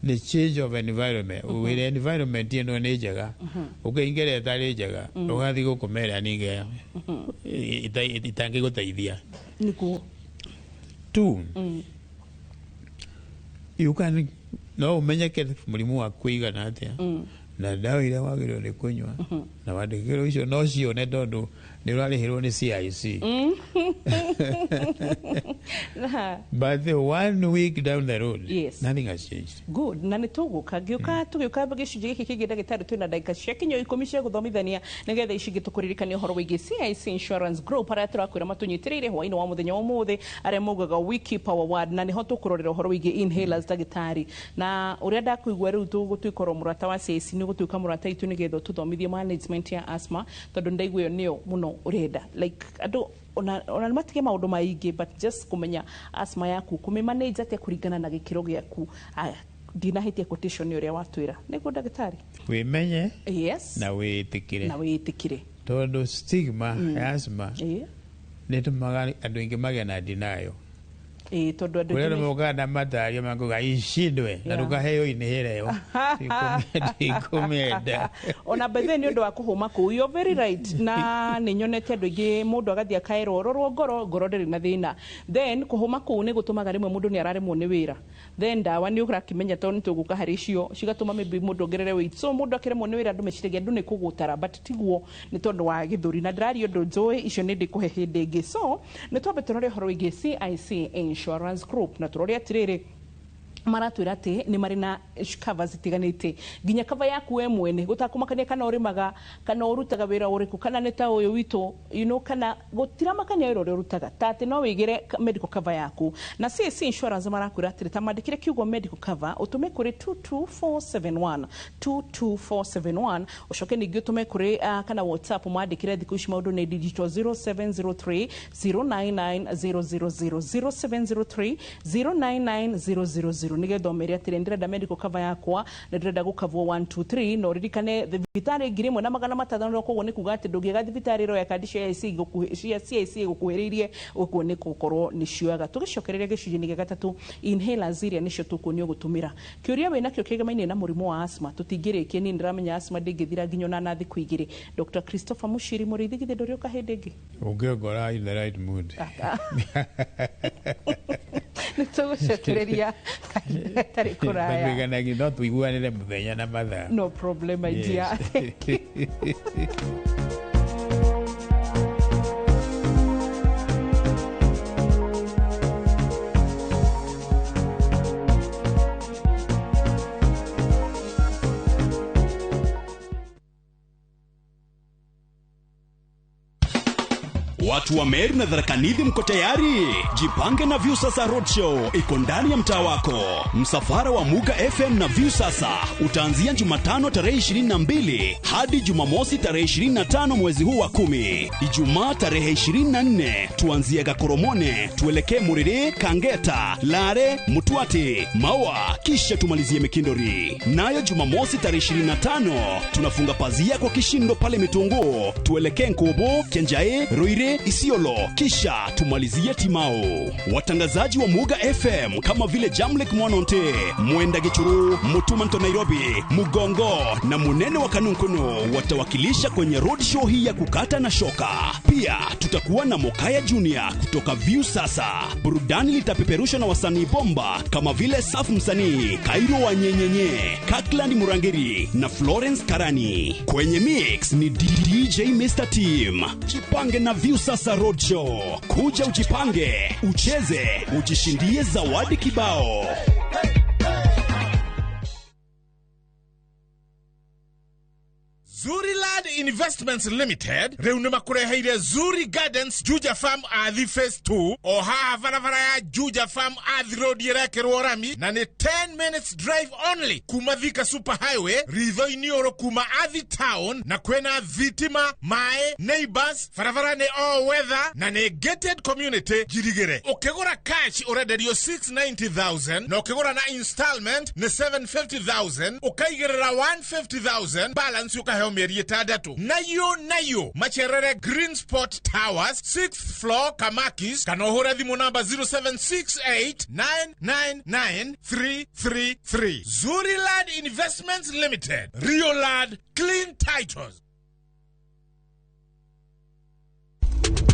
the change of environment. Wĩra environment ĩno nĩ njega, ũkĩingĩra ĩtarĩ njega, ũgathiĩ gũkomera ningĩ itangĩgũteithia. Two, you can no ũmenyeke mũrimũ waku ũigana atĩa na ndawa iria wagĩrĩirwo nĩ kũnyua na wandĩkĩrwo icio no cione tondũ nĩ ũrarĩhĩrwo nĩ CIC. But the one week down the road, nothing has changed. Good. Na nĩ tũgũka ngĩũka tũgĩũka gĩcunjĩ gĩkĩ kĩngĩ, ndagĩtarĩ, twĩna ndagĩka cia kinyo 10 cia gũthomithania nĩgetha ici ingĩ tũkũririkania ũhoro wĩgiĩ CIC Insurance Group, arĩa tũrakwĩra matũnyitĩrĩire hwaĩ-inĩ wa mũthenya wa ũmũthĩ, arĩa maugaga we keep our word, na nĩho tũkũrorera ũhoro wĩgiĩ inhalers, ndagĩtarĩ. Na ũrĩa ndakũigua rĩu tũgũtuĩka oro mũrata wa CIC, nĩ ũgũtuĩka mũrata itũ nĩgetha ũtũthomithie management ya asthma, tondũ ndaigua ĩyo nĩyo mũno ũrenda, like andũ ona matige maũndũ maingĩ, but just kũmenya asthma yaku kũmĩ manage atĩa kũringana na gĩkĩro gĩaku. Aya, ndinahĩtia quotation ũrĩa watwĩra nĩguo, ndagĩtarĩ? Wĩmenye na wĩtĩkĩre. Na wĩtĩkĩre. Tondũ stigma ya asthma nĩ ĩtũmaga andũ aingĩ magĩe na denial. Ĩĩ, tondũ andũ kũrĩa aingĩ andũ mokaga na matario makuga ishindwe na ndũkaheo inhaler ĩyo, ndikũmĩenda. Ona by the way, nĩ ũndũ wa kũhũma kũu, you're very right, na nĩ nyonete andũ aingĩ mũndũ agathiĩ akaerwo rorwo ngoro, ngoro ndĩrĩ na thĩna, then kũhũma kũu nĩ gũtũmaga rĩmwe mũndũ nĩ araremwo nĩ wĩra, then ndawa nĩ ũrakĩmenya tondũ nĩ tũgũka harĩ icio cigatũma maybe mũndũ ongerere weight, so mũndũ akĩremwo nĩ wĩra, andũ meciragia andũ nĩ kũgũtara, but tiguo, nĩ tondũ wa gĩthũri. Na ndĩraria ũndũ njũĩ icio nĩ ndĩkũhe hĩndĩ ĩngĩ. So nĩ twambe tũrore ũhoro wĩgiĩ CIC Insurance Group na tũrore atĩrĩrĩ, maratwĩra atĩ nĩ marĩ na cover zitiganĩte, nginya cover yaku we mwene, gũtakũmakania kana ũrĩmaga kana ũrutaga wĩra ũrĩkũ, kana nĩ ta ũyũ witũ, kana gũtiramakania wĩra ũrĩa ũrutaga, ta atĩ no wĩigĩre medical cover yaku. Na CIC Insurance marakwĩra atĩrĩ, ta mandĩkĩre kiugo medical cover ũtũme kũrĩ 22471, 22471, ũcoke ningĩ ũtũme kũrĩ kana WhatsApp mwandĩkĩre, thikũ ici maũndũ nĩ digital, 0703 099 000, 0703 099 000, nĩgetha ũmere atĩrĩ, ndĩrenda medical cover yakwa, nĩ ndĩrenda gũkavwo 1 2 3. Na ũririkane thibitarĩ 1600, koguo nĩ kuga atĩ ndũngĩaga thibitarĩ ĩroya kandi cia IC cia CIC gũkuhĩrĩirie, ũguo nĩ gũkorwo nĩ cioyaga. Tũgĩcokereria gĩcunjĩ-inĩ gĩa gatatũ, inhalers iria nĩcio tũkuonio gũtũmĩra. Kĩũria wĩnakĩo kĩgemaine na mũrimũ wa asthma tũtingĩrĩkia, niĩ ndĩramenya asthma ndĩngĩthira nginya ona na thikũ 2. Dr. Christopher Mushiri Mũrĩithi, githĩ ndũrĩũka hĩndĩ ĩngĩ? Ũngĩngora in the right mood. Nĩ tũgũcokereria kahinda gatarĩ kũraya. Matuĩkanagia no tũiguanĩre mũthenya na mathaa. No problem, my dear. Yes. Watu wa Meru na Tharaka Nithi mko tayari? Jipange na Viusasa Roadshow iko ndani ya mtaa wako. Msafara wa Muga FM na Viusasa utaanzia Jumatano tarehe 22 hadi Jumamosi tarehe 25 mwezi huu wa 10. Ijumaa tarehe 24 tuanzie Gakoromone tuelekee Muriri, Kangeta, Lare, Mutwati, Maua kisha tumalizie Mikindori. Nayo Jumamosi tarehe 25 tunafunga pazia kwa kishindo pale Mitunguu tuelekee Nkubu, Kenjae, Ruire, Isiolo, kisha tumalizie Timao. Watangazaji wa Muga FM kama vile Jamlek Mwanonte, Mwenda Gichuru, Mutuma Nto Nairobi, Mugongo na Munene wa Kanunkunu watawakilisha kwenye roadshow hii ya kukata na shoka. Pia tutakuwa na Mokaya Junior kutoka View Sasa. Burudani litapeperushwa na wasanii bomba kama vile Safu Msanii, Kairo wa Nyenyenye, Kakland Murangiri na Florence Karani. Kwenye mix ni DJ Mr. Team. Jipange na View Sasa Roadshow. Kuja ujipange, ucheze, ujishindie zawadi kibao. Zuri Land Investments Limited rĩu nĩ makũreheire Zuri Gardens Juja Farm Athi Phase 2 o haha barabara ya Juja Farm Athi Road ĩrekĩrwo rami na nĩ 10 minutes drive only kuma Thika Super Highway ritho-inĩ ũrũ kuma Athi Town, na kwĩna thitima, maĩ, neighbors, barabara nĩ all weather na nĩ gated community njirigĩre. Ũkĩgũra cash ũrenderio 690,000 na ũkĩgũra na installment nĩ 750,000, ũkaigĩrĩra 150,000 balance ũkaheo mĩeri 6. Nayo nayo macerere Green Spot Towers 6th floor Kamakis, kana ũhũre thimũ namba 0768999333. Zuriland Investments Limited, Rio Land Clean Titles.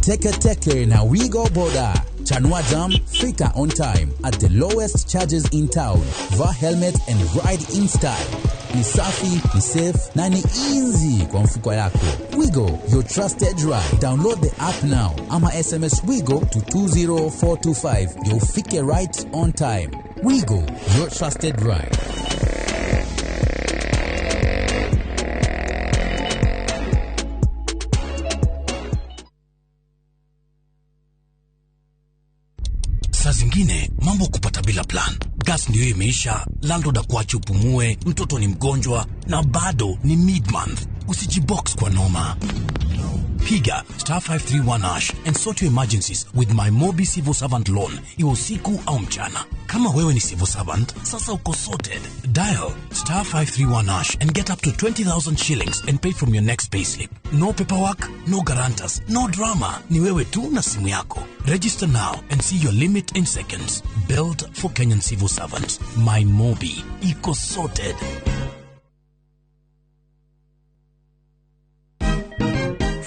Teke Teke na Wigo Boda. Chanua Jam, fika on time at the lowest charges in town. Vaa helmet and ride in style. Ni safi, ni safe na ni easy kwa mfuko yako. Wigo, your trusted ride. Download the app now ama SMS Wigo to 20425. You'll fike right on time. Wigo, your trusted ride. Saa zingine mambo kupata bila plan. Gas ndio imeisha, landlord akuache upumue, mtoto ni mgonjwa na bado ni mid-month. Usijibox kwa noma. Piga star 531 hash and sort your emergencies with my Mobi Civil Servant Loan, iwe usiku au mchana. Kama wewe ni civil servant, sasa uko sorted. Dial star 531 hash and get up to 20,000 shillings and pay from your next payslip. No paperwork, no guarantors, no drama. Ni wewe tu na simu yako. Register now and see your limit in seconds. Built for Kenyan civil servants. My Mobi. Iko sorted.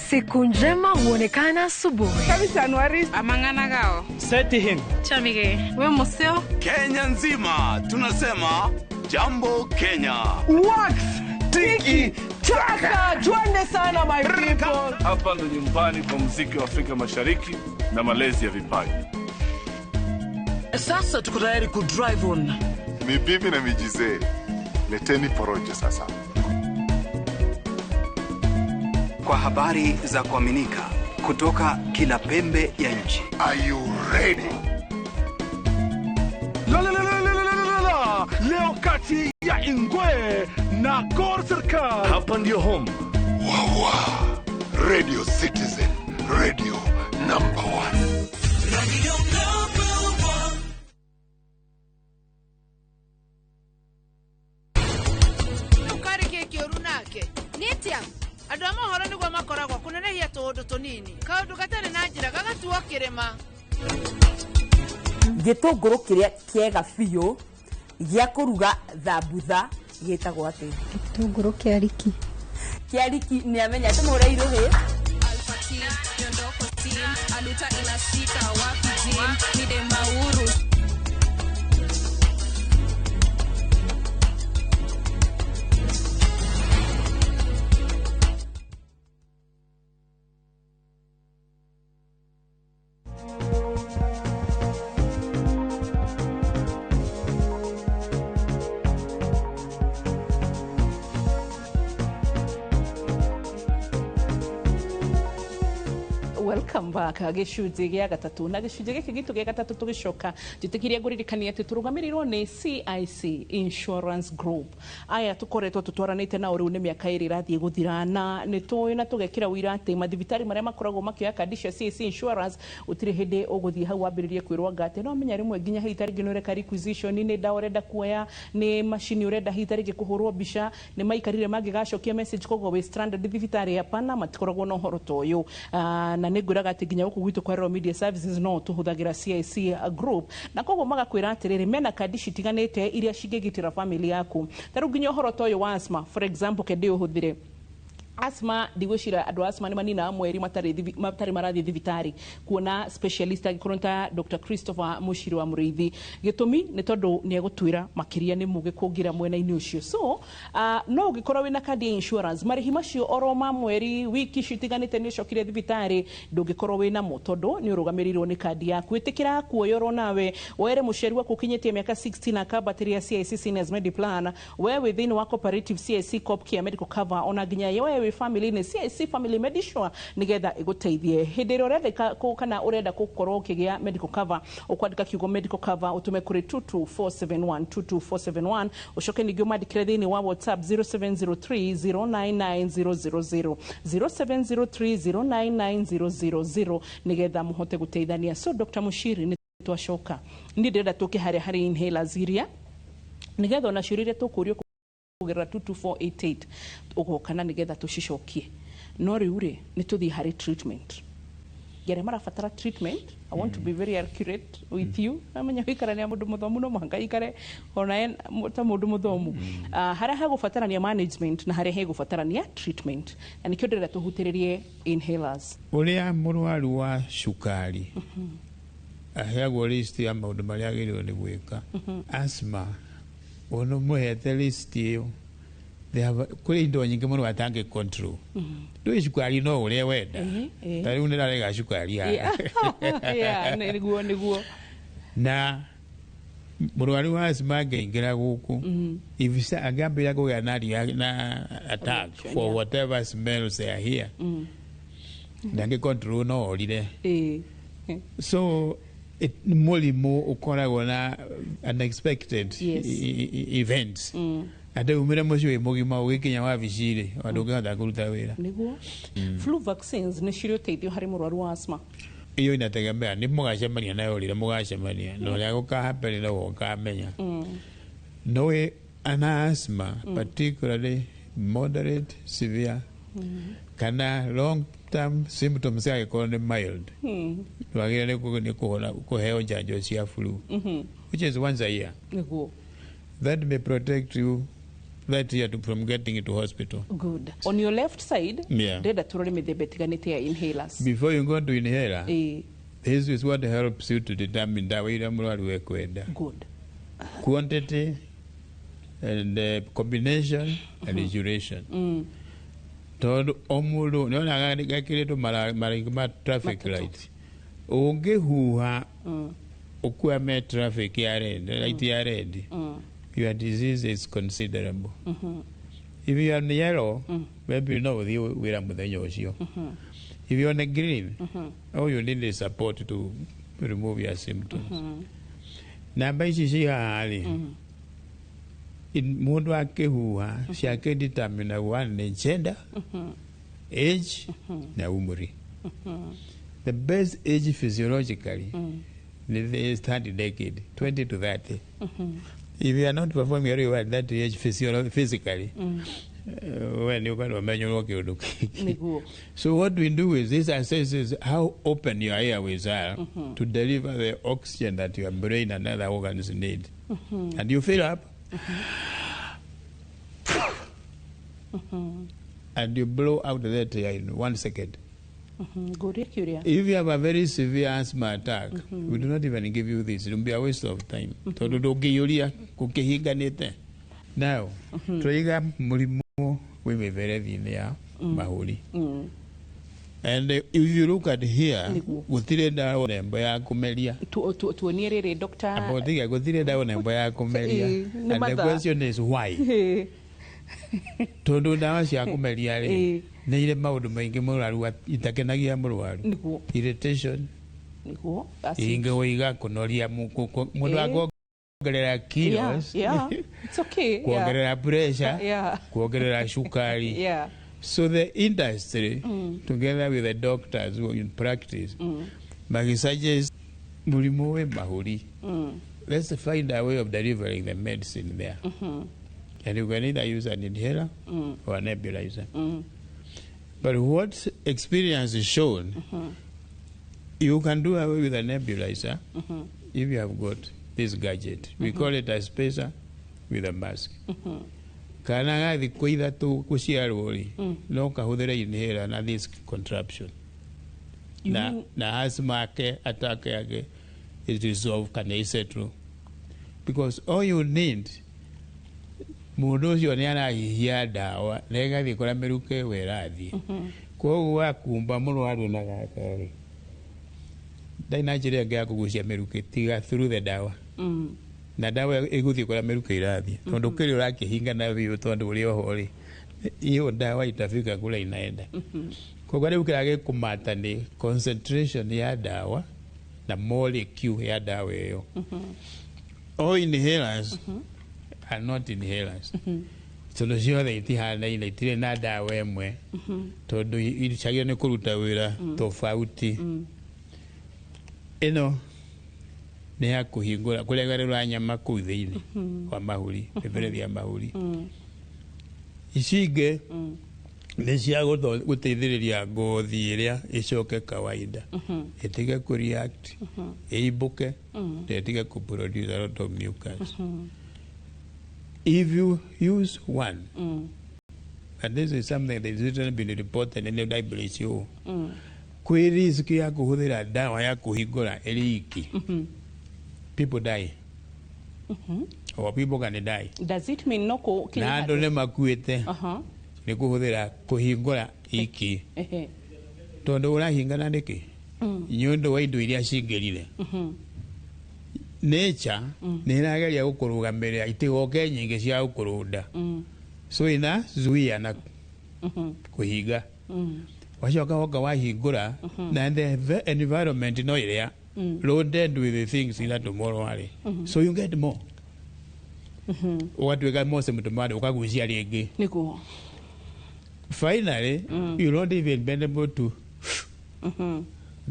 Siku njema huonekana asubuhi. Amangana gao. Seti him. Chamige. We museo. Kenya nzima tunasema jambo Kenya. Wax tiki taka, twende sana my people. Hapa ndo nyumbani kwa muziki wa Afrika Mashariki na malezi ya vipaji. Sasa tuko tayari ku drive on. Ni bibi na mijize. Leteni porojo sasa. Kwa habari za kuaminika kutoka kila pembe ya nchi. Are you ready? La la la la la la la la. Leo kati ya Ingwe na Gor Serikal. Hapa ndio home. Wawa. Radio Citizen, radio number 1. Radio number 1. Ukarike kiorunake. Nitia. Andũ a mohoro nĩguo makoragwo kũnenehia tũũndũ tũnini kaũndũ gatarĩ na njĩra gagatuo kĩrĩma. Gĩtũngũrũ kĩrĩa kĩega biũ gĩa kũruga thambutha gĩtagwo atĩa? Gĩtũngũrũ kĩa riki. Kĩa riki nĩamenya tũmũre irũhĩ. Aluta inashika wapi jim ni de mauru. Welcome back gĩcunjĩ gĩa gatatũ na gĩcunjĩ gĩkĩ gitũ gĩa gatatũ tũgĩcoka njĩtĩkirie ngũririkania atĩ tũrũgamĩrĩirwo nĩ CIC Insurance Group. Aya tũkoretwo tũtwaranĩte nao rĩu nĩ mĩaka 2 ĩrathiĩ gũthira na nĩ tũĩ na tũgekĩra ũira atĩ mathibitarĩ marĩa makoragwo makĩoya kandi cia CIC Insurance gũtirĩ hĩndĩ ũgũthiĩ hau wambĩrĩrie kwĩrwo anga atĩ no menya rĩmwe nginya hihi tarĩngĩ nĩ ũreka requisition, nĩ ndawa ũrenda kuoya, nĩ macini ũrenda hihi tarĩngĩ kũhũrwo mbica, nĩ maikarire mangĩgacokia message koguo wĩ stranded thibitarĩ. Hapana, matikoragwo na ũhoro ta ũyũ. Na nĩ ngwĩraga Ngwĩraga atĩ nginya gũkũ gwitũ kwa Royal Media Services no tũhũthagĩra CIC Group, na koguo magakwĩra atĩrĩrĩ, mena kandi citiganĩte iria cingĩgitĩra family yaku. Ta rĩu nginya ũhoro ta ũyũ wa asthma, for example, kende ũhũthĩre asthma, ndigwĩciria andũ a asthma nĩ maninaga mweri matarĩ marathiĩ thibitarĩ kuona specialist, angĩkorwo nĩ ta Dr. Christopher Mushiri wa Mũrĩithi. Gĩtũmi nĩ tondũ nĩ egũtwĩra makĩria, nĩ mũgĩ kũngira mwena-inĩ ũcio. So no ũngĩkorwo wĩna kandi ya insurance, marĩhi macio oro ma mweri, wiki citiganĩte nĩ ũcokire thibitarĩ, ndũngĩkorwo wĩnamo tondũ nĩ ũrũgamĩrĩirwo nĩ kandi yaku. Ĩtĩkĩra kuoyorwo nawe were mũciari waku ũkinyĩtie mĩaka 60 na akambatĩria CIC Seniors Mediplan, we wĩ thĩinĩ wa cooperative CIC Copcare Medical Cover, ona nginya we wĩ family-inĩ CIC Family Medisure, nĩgetha ĩgũteithie hĩndĩ ĩrĩa ũrenda kana ũrenda gũkorwo ũkĩgĩa medical cover. Ũkwandĩka kiugo medical cover, ũtũme kũrĩ 22471, 22471. Ũcoke ningĩ ũmandĩkĩre thĩinĩ wa WhatsApp 0703 099000, 0703 099000, nĩgetha mũhote gũteithania. So Dr. Mushiri, nĩ twacoka. Niĩ ndĩrenda tũke harĩa harĩ inhalers iria, nĩgetha ona ciũria iria tũkũrio kũgerera 22488 ũgoka na nĩgetha tũcicokie. No rĩu rĩ, nĩ tũthiĩ harĩ treatment arĩa marabatara treatment. I want to be very accurate with you. Amenya gũikarania mũndũ mũthomu, no mũhaka ikare ona ta mũndũ mũthomu. Harĩa hagũbatarania management na harĩa hegũbatarania treatment, na nĩkĩo ndĩrenda tũhutĩrĩrie inhalers. Ũrĩa mũrwaru wa cukari aheagwo list ya maũndũ marĩa agĩrĩirwo nĩ gwĩka, asthma ona mũhete list ĩyo. Kũrĩ indo nyingĩ mũno atangĩ control. Ndũĩ cukari no ũrĩa wenda. Ta rĩu nĩndarega cukari haha. Yeah, nĩguo. Na mũrwaru wa asthma angĩingĩra gũkũ, if angĩambĩrĩria kũgĩa na attack for whatever smells they are here, ndangĩ control, no orire. So nĩ mũrimũ ũkoragwo na unexpected events. Atĩ umĩre mũciĩ wĩ mũgima, ũgĩkinya wabici rĩ, ona ndũngĩhota kũruta wĩra. Nĩguo. Flu vaccines nĩ cirĩ ũteithio harĩ mũrwaru wa asthma? Iyo inategemea nĩ mũgacemania nayo rĩrĩa mũgacemania, na ũrĩa gũkahappen no ũkamenya. No ana asthma, particularly moderate, severe kana long term symptoms yagĩkorwo nĩ mild, ndwagĩrĩire nĩ kũheo njanjo cia flu, which is once a year. That may protect you that year from getting into hospital. Good. On your left side, ndĩrenda tũrore mĩthemba ĩtiganĩte ya inhalers. Before you go to inhaler, this is what helps you to determine ndawa iria mũrwaru ekwenda. Quantity and combination and duration. Tondũ o mũndũ nĩonaga gekĩrĩtwo marangi ma traffic light, ũngĩhuha ũkwame traffic ya red light ya red, your disease is considerable. If you are on yellow, maybe no ũthiĩ wĩra mũthenya ũcio. If you are on green, all you need is support to remove your symptoms. Namba ici ci haha rĩ, mũndũ akĩhuha ciake determine one nĩ gender, age na umri. The best age physiologically nĩ the third decade, 20 to 30. If you are not performing very well at that age physically, we nĩ ũkorwo ũmenyerwo kĩũndũ kĩngĩ. So what we do is this assesses how open your airways are to deliver the oxygen that your brain and other organs need. And you fill up and you blow out that air in 1 second. Ngũrie kĩũria. If you have a very severe asthma attack, we do not even give you this. It will be a waste of time. Tondũ ndũngĩiyũria gũkĩhinganĩte. Now, tũiga mũrimũ wĩ mĩberethi-inĩ ya mahũri. And if you look at here, gũtirĩ ndawa nembo ya kũmeria. Tuonie rĩrĩ, Dr. Abotiga gũtirĩ ndawa nembo ya kũmeria. Nĩ And the mathaa. question is why? Tondũ ndawa cia kũmeria rĩ, nĩ irĩ maũndũ maingĩ mũrwaru itakenagia mũrwaru. Irritation, Acid. ingĩ wĩiga kũnoria mũndũ akuongerera kilos, Yeah. It's okay. Kuongerera pressure, kuongerera cukari. So the industry, together with the doctors who are in practice, magisuggest mũrimũ wĩ mahũri, let's find a way of delivering the medicine there. And you can either use an inhaler or a nebulizer. But what experience has shown, You can do away with a nebulizer if you have got this gadget. We call it a spacer with a mask. Kana ga thikũ 3 gũciarwo rĩ, no kahũthĩre inhaler na this contraption. You Na, mean- na asthma yake attack yake is resolved kana isettle. Because all you need, mũndũ ũcio nĩ arahihia ndawa na ĩgathiĩ kũrĩa mĩrukĩ ĩyo ĩrathiĩ. Koguo wakumba mũrwaru na gaka rĩ, ndarĩ na njĩra ĩngĩ ya kũgucia mĩrukĩ tiga through the dawa. Na ndawa ĩgũthiĩ kũrĩa mĩrukĩ ĩrathiĩ, tondũ kĩrĩa ũrakĩhinga na biũ, tondũ ũrĩ oho rĩ, hiyo dawa itafika kule inaenda. Koguo rĩu kĩrĩa gĩkũmata nĩ concentration ya dawa na molecule ya dawa ĩyo. All inhalers are not inhalers, tondũ ciothe itihanaine, itirĩ na ndawa ĩmwe, tondũ icagio nĩ kũruta wĩra tofauti. Ĩno nĩ ya kũhingũra kũregarũra nyama kũu thĩinĩ wa mahũri, mĩberethi ya mahũri. Ici ingĩ nĩ cia gũteithĩrĩria ngothi ĩrĩa ĩcoke kawaida, ĩtige kũ react, ĩimbũke na ĩtige kũ produce a lot of mucus. If you use one, and this is something that is written, been reported in the WHO, kwĩ risk ya kũhũthĩra ndawa ya kũhingũra ĩrĩ iki, people die or people can die. Does it mean no kũ Na andũ nĩ makuĩte nĩ kũhũthĩra kũhingũra iki, tondũ ũrahingana nĩkĩ? Nĩ ũndũ wa indo iria cingĩrire. Nature nĩ ĩrageria gũkũrũgamĩrĩra itigoke nyingĩ cia gũkũrũnda, so ina zuia na kũhinga. Wacoka woka wahingũra na the environment no ĩrĩa loaded with the things ira tomorrow arĩ, so you get more, ũgatuĩka more symptomatic, ũkagucia rĩngĩ. Nĩguo. Finally, you don't even be able to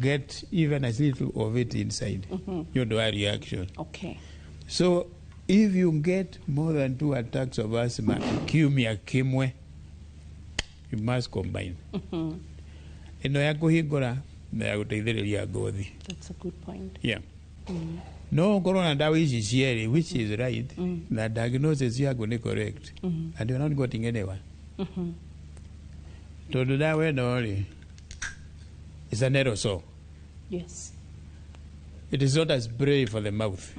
get even a little of it inside nĩ ũndũ wa reaction. So if you get more than two attacks of asthma kiumia kimwe, you must combine ĩno ya kũhingũra na ya gũteithĩrĩria ngothi. That's a good point. Yeah. No ũkorwo na ndawa ici cierĩ, which is right, na diagnosis yaku nĩ correct, and you're not getting anywhere, tondũ ndawa ĩno rĩ is an aerosol. It is not a spray for the mouth.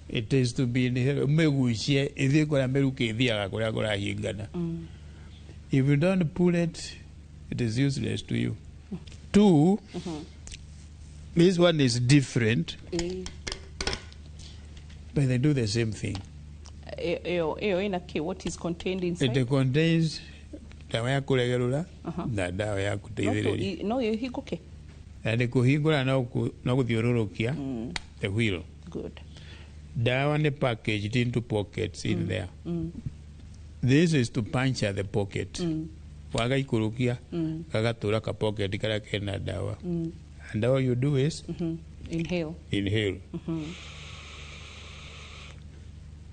It is to be inhaled, ũmĩgucie ĩthiĩ kũrĩa mĩrukĩ ĩthiaga, kũrĩa kũrahingana. If you don't pull it, it is useless to you. Two, this one is different, but they do the same thing. Ĩyo ĩna kĩ? What is contained inside? It contains ndawa ya kũregerũra na ndawa ya No kũteithĩrĩria. No ĩhingũke. Na nĩ kũhingũra no gũthiũrũrũkia the wheel. Good. Dawa nĩ packaged into pockets in there. This is to puncture the pocket. Wagaikũrũkia, gagatũra ka pocket karĩa kena ndawa, and all you do is Inhale. Inhale.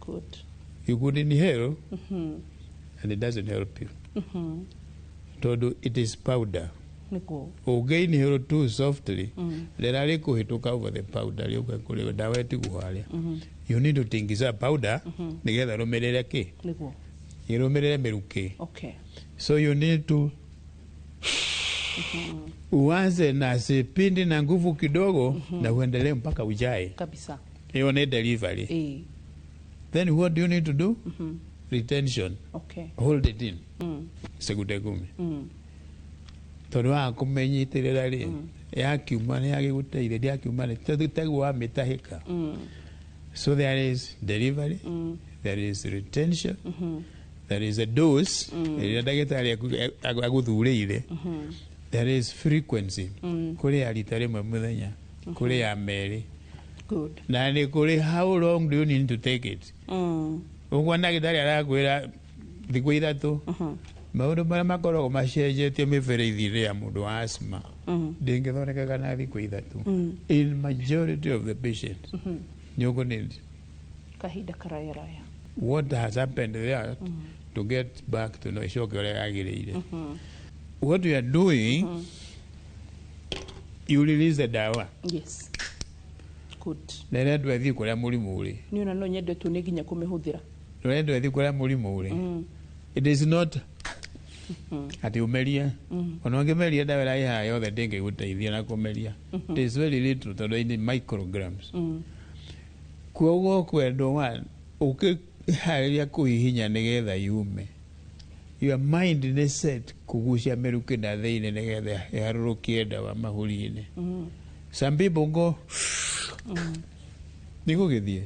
Good. You could inhale and it doesn't help you, tondũ it is powder. Nĩguo. Ũngĩ inhale too softly, rĩera rĩkũhĩtũka over the powder rĩũke kũrĩ ndawa ĩtigwo harĩa. You need to tingiza powder nĩgetha rũmĩrĩre kĩ? Nĩguo. Ĩrũmĩrĩre mĩrukĩ. So you need to uanze na sipindi na nguvu kidogo na uendelee mpaka ujae. Kabisa. Hiyo ni delivery. Then what do you need to do? Retention. Hold it in sekunde 10, tondũ wa kũmenyitĩrĩra rĩ, yakiuma nĩ yagĩgũteithia, yakiuma nĩ teguo wamĩtahĩka. So there is delivery, there is retention, there is a dose ĩrĩa ndagĩtarĩ agũthurĩire, there is frequency, kũrĩ ya rita rĩmwe mũthenya, kũrĩ ya merĩ, na nĩ kũrĩ how long do you need to take it. Ũguo ndagĩtarĩ arakwĩra thikũ 3. Maũndũ marĩa makoragwo macenjetie mĩberethi-inĩ ya mũndũ wa asthma ndĩngĩthondekeka na thikũ 3. In majority of the patients, nĩ ũkũneed Kahinda karayaraya. What has happened there to get back to no icoke ũrĩa yagĩrĩire. What we are doing, You release the dawa. Yes. Good. Na ĩrendwo ĩthiĩ kũrĩa mũrimũ ũrĩ. Niĩ ona no nyende tu nĩ nginya kũmĩhũthĩra. Ũrendwo ĩthiĩ kũrĩa mũrimũ ũrĩ. It is not atĩ ũmerie. Ona ũngĩmeria ndawa ĩrĩa ĩ haha yothe ndĩngĩgũteithia na kũmeria. It is very little tondũ nĩ micrograms. Koguo kwendwo one ũkĩharĩria kũhihinya nĩgetha yume, your mind nĩ set kũgucia mĩrukĩ na thĩinĩ nĩgetha ĩharũrũkie ndawa mahũri-inĩ. Some people go nĩ gũgĩthiĩ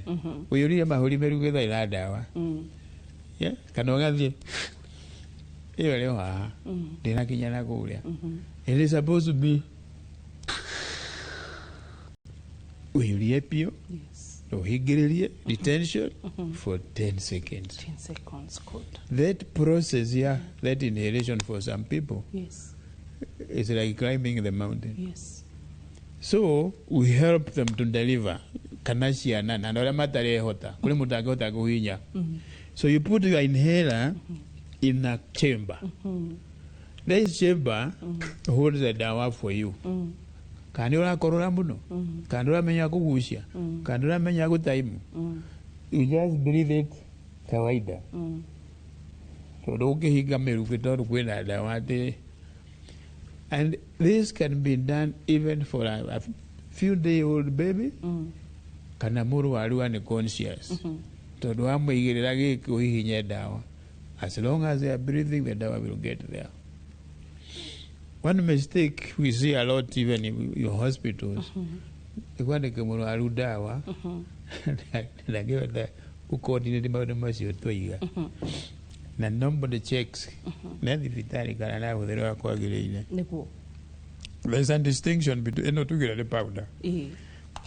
ũiyũrire mahũri mĩrukĩ thaa ina ndawa. Yeah? Kana ũgathiĩ ĩyo ĩrĩ o haha ndĩnakinya na kũrĩa. It is supposed to be ũiyũrie biũ, ũhingĩrĩrie retention for 10 seconds. 10 seconds. Good. That process, yeah, that inhalation for some people is like climbing the mountain. So we help them to deliver kana ciana na andũ arĩa matarehota kũrĩ mũndũ angĩhota kũhinya. So you put your inhaler in a chamber. This chamber holds the dawa for you. Kana nĩ ũrakorora mũno, kana nĩ ũramenya kũgucia, kana nĩ ũramenya gũtaimu, you just breathe it kawaida tondũ ũkĩhinga mĩrukĩ tondũ kwĩna ndawa atĩ. And this can be done even for a few day old baby kana mũrwaru unconscious, tondũ wamũigĩrĩra gĩkĩ ũhihinye ndawa, as long as they are breathing, the dawa will get there. One mistake we see a lot even in your hospitals nĩ kwandĩka mũrwaru ndawa ndangĩhota gũcoordinate maũndũ macio twaiga, na nobody checks na thibitarĩ kana na hũthĩra wa kwagĩrĩire. Nĩguo. There's a distinction between ĩno tugire nĩ powder,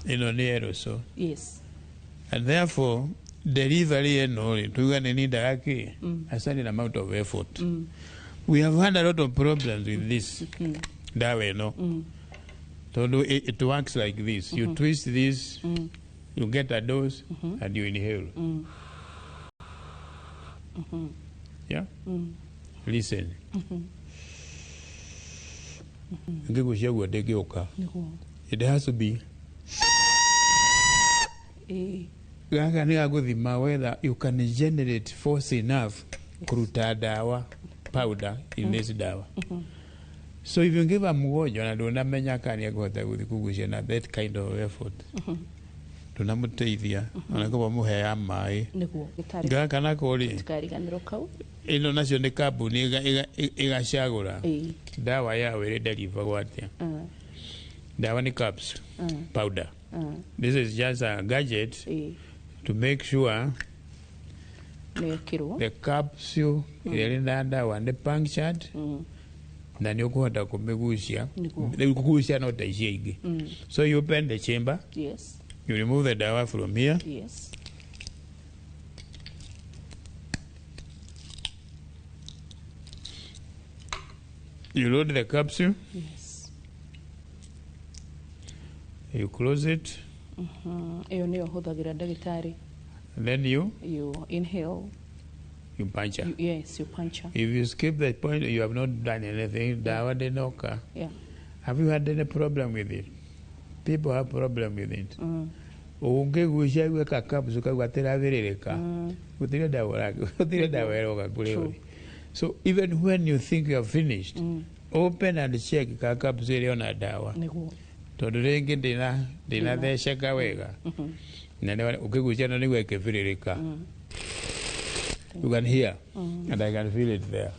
ĩno nĩ aerosol. And therefore delivery ĩno rĩ, tuga nĩ nindaga kĩ a certain amount of effort. We have had a lot of problems with this ndawa ĩno tondũ it works like this. You twist this, you get a dose and you inhale. Yeah, listen, ngĩgucia guo ndĩngĩũka. Nĩguo. It has to be gaka nĩ gagũthima whether you can generate force enough kũruta ndawa powder in this dawa. So if you give a mgonjwa na ndũnamenya kana nĩekũhota gũthiĩ kũgucia na that kind of effort, ndũnamũteithia ona korwo mũhea maĩ. Nĩguo. Gaka nako rĩ, Tikariganĩrwo kau. Ĩno nacio nĩ kambuni ĩgacagũra ndawa yao ĩrĩ deliveragwo atĩa. Ndawa nĩ capsule powder. This is just a gadget to make sure Nĩekĩrwo. the capsule ĩrĩa ĩrĩ na ndawa nĩ punctured na nĩ ũkũhota kũmĩgucia. Nĩguo. Rĩu kũgucia no ta icio ingĩ. So you open the chamber, you remove the dawa from here. You load the capsule. You close it. Ĩyo nĩyo hũthagĩra, ndagĩtarĩ. And then you You inhale. You puncture. Yes, you puncture. If you skip that point, you have not done anything. Dawa ndĩnoka. Have you had any problem with it? People have problem with it. Ũngĩgucia gwĩka capsule kau gatirathĩrĩrĩka, gũtirĩ ndawa gũtirĩ ndawa ĩroka kũrĩ True. ũrĩ. So even when you think you have finished, open and check ka capsule ĩrĩ ona ndawa, Nĩguo. tondũ rĩngĩ ndĩnatheceka wega na ũkĩgucia no nĩguo ĩkĩbĩrĩrĩka. You can hear and I can feel it there.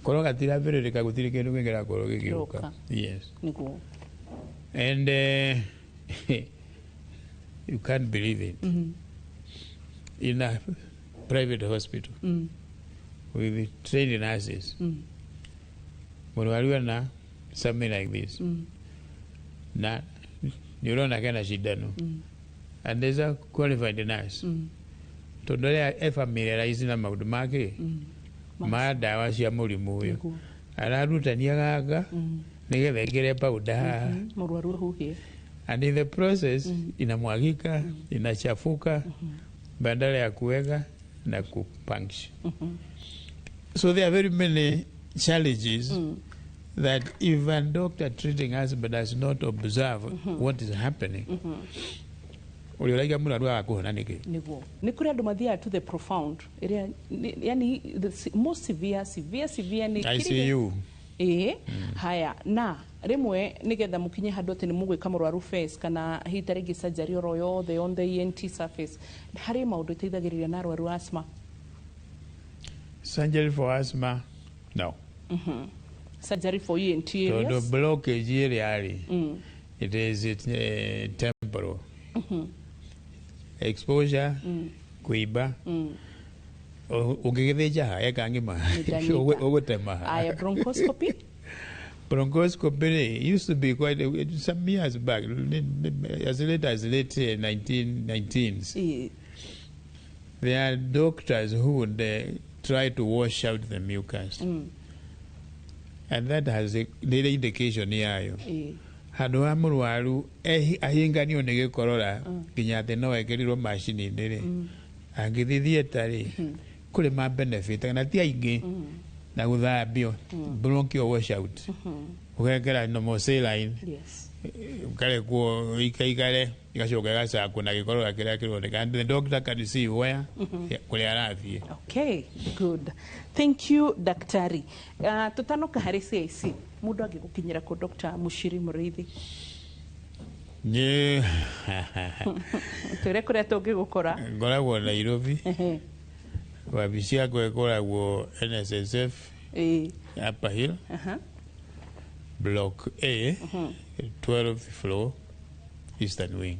Korwo gatirabĩrĩrĩka, gũtirĩ kĩndũ kĩngĩrakorwo gĩgĩũka. Gĩũka. Yes. Nĩguo. And you can't believe it, in a private hospital with trained nurses, mũrwaru ena something like this na nĩ ũrona kena cindano, and there's a qualified nurse, tondũ arĩa e-familiarize na maũndũ make ma ndawa cia mũrimũ ũyũ, Nĩguo. ararutania gaka nĩgetha ĩkĩre powder haha Mũrwaru ahuhie. And in the process inamwagika, inachafuka badala ya kuweka na kupunction. So there are very many challenges That if a doctor treating asthma does not observe what is happening, ũrĩa ũraiga mũrwaru aga kũhona nĩkĩ? Niguo nĩ kũrĩ andũ mathiaga to the profound ĩrĩa yani the most severe, severe, severe nĩ ICU. Ĩĩ, haya, na rĩmwe nĩgetha mũkinye handũ atĩ nĩ mũgwĩka mũrwaru face kana hihi ta rĩngĩ surgery oro yothe on the ENT surface, harĩ maũndũ ĩteithagĩrĩria na arwaru a asthma? Surgery for asthma, no. Surgery for ENT Tondũ areas? Blockage ĩrĩa rĩ, it is temporal exposure, kũimba. Ũngĩgĩthĩnja ha eka ng'ima? Nĩndanyita. Ũgũtema ha? Aya, bronchoscopy? Bronchoscopy rĩ, used to be quite some years back, as late as late 1919s. There are doctors who would try to wash out the mucus, and that has a nĩ indication yayo. Handũ ha mũrwaru ahinganio nĩ gĩkorora nginya atĩ no ekĩrirwo macini-inĩ rĩ, angĩthiĩ theatre rĩ, kũrĩ ma benefit na ti aingĩ na gũthambio, bronchial washout, ũgekĩra normal saline, ũkarekwo ikaikare, igacoka ĩgacakwo na gĩkorora kĩrĩa kĩroneka, and the doctor can see where kũrĩa arathiĩ. Okay, good. Thank you, daktari. Tutanoka harĩ CIC, mũndũ angĩgũkinyĩra kũ, Dr. Mushiri Mũrĩithi? Nĩ Twĩre kũrĩa tũngĩgũkora. Ngoragwo Nairobi. Wabici yakwa ĩkoragwo NSSF, Upper Hill, Block A, 12th floor, Eastern Wing.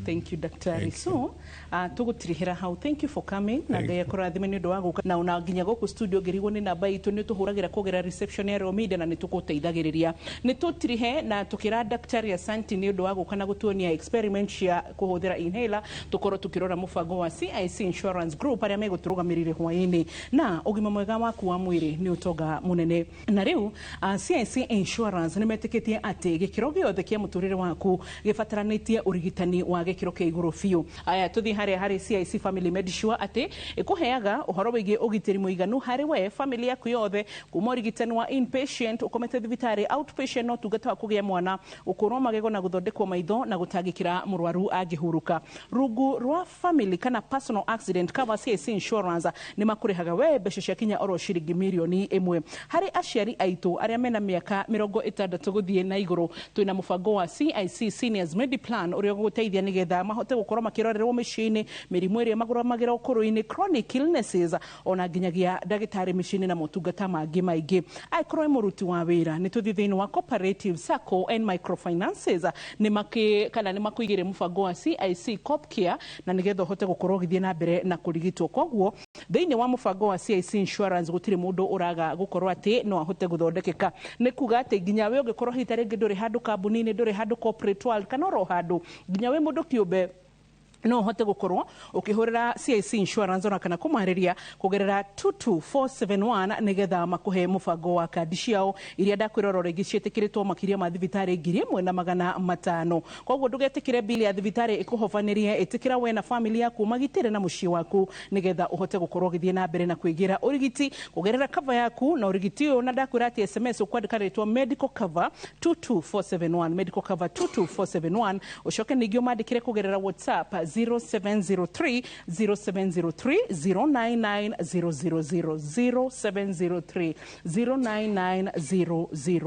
Thank you, daktari. Thank. So tũgũtirihĩra hau. Thank you for coming na Thank. Ngai akũrathime nĩ ũndũ wa gũka na ona nginya gũkũ studio ngĩrigwo nĩ namba itũ nĩ tũhũragĩra kũgera reception ya Royal Media na nĩ tũgũteithagĩrĩria. Nĩ tũtirihe na tũkĩra daktari asanti nĩ ũndũ wa gũka na gũtuonia experiment cia kũhũthĩra inhaler, tũkorwo tũkĩrora mũbango wa CIC Insurance Group arĩa megũtũrũgamĩrĩire hwaĩ-inĩ. Na ũgima mwega waku wa mwĩrĩ nĩ ũtonga mũnene, na rĩu CIC Insurance nĩ metĩkĩtie atĩ gĩkĩro gĩothe kĩa mũtũrĩre waku gĩbataranĩtie ũrigitani wa gĩkĩro kĩa igũrũ biũ. Aya, tũthiĩ harĩa harĩ CIC Family Medisure atĩ ĩkũheaga ũhoro wĩgiĩ ũgitĩri mũiganu harĩ we, family yaku yothe, kuma ũrigitani wa inpatient ũkomete thibitarĩ, outpatient na ũtungata wa kũgĩa mwana, gũkũrwo magego na gũthondekwo maitho na gũtangĩkĩra mũrwaru angĩhurũka. Rungu rwa family kana personal accident cover, CIC Insurance nĩ makũrĩhaga we mbeca cia kinya oro ciringi mirioni 1. Harĩ aciari aitũ arĩa mena mĩaka 60 gũthiĩ na igũrũ, twĩna mũbango wa CIC Seniors Mediplan ũrĩa ũgũteithia nĩgetha mahote gũkorwo makĩrorerwo mĩciĩ-inĩ mĩrimũ ĩrĩa magũramagĩra ũkũrũ-inĩ, chronic illnesses, ona nginyagia ndagĩtarĩ mĩciĩ-inĩ na motungata mangĩ maingĩ. Angĩkorwo wĩ mũruti wa wĩra, nĩ tũthiĩ thĩinĩ wa Cooperative Sacco and Microfinances, nĩ makĩ kana nĩ makũigĩre mũbango wa CIC Copcare na nĩgetha ũhote gũkorwo ũgĩthiĩ na mbere na kũrigitwo. Koguo thĩinĩ wa mũbango wa CIC Insurance gũtirĩ mũndũ ũraga gũkorwo atĩ no ahote gũthondekeka. Nĩ kuga atĩ nginya we ũngĩkorwo hihi ta rĩngĩ ndũrĩ handũ kambuni-inĩ, ndũrĩ handũ corporate world kana oro handũ, nginya wĩ mũndũ kĩũmbe no ũhote gũkorwo ũkĩhũrĩra CIC Insurance ona kana kũmarĩria kũgerera 22471 nĩgetha makũhe mũbango wa kandi ciao iria ndakwĩra oro rĩngĩ ciĩtĩkĩrĩtwo makĩria ma thibitarĩ 1500. Koguo ndũgetĩkĩre bili ya thibitarĩ ĩkũhobanĩrie. Ĩtĩkĩra we na family yaku magitĩre na mũciĩ waku nĩgetha ũhote gũkorwo ũgĩthiĩ na mbere na kwĩgĩra ũrigiti kũgerera cover yaku. Na ũrigiti ũyũ na ndakwĩra atĩ SMS ũkwandĩka rĩtwa medical cover 22471, medical cover 22471, ũcoke ningĩ ũmandĩkĩre kũgerera WhatsApp 0703 0703 099 000, 0703 099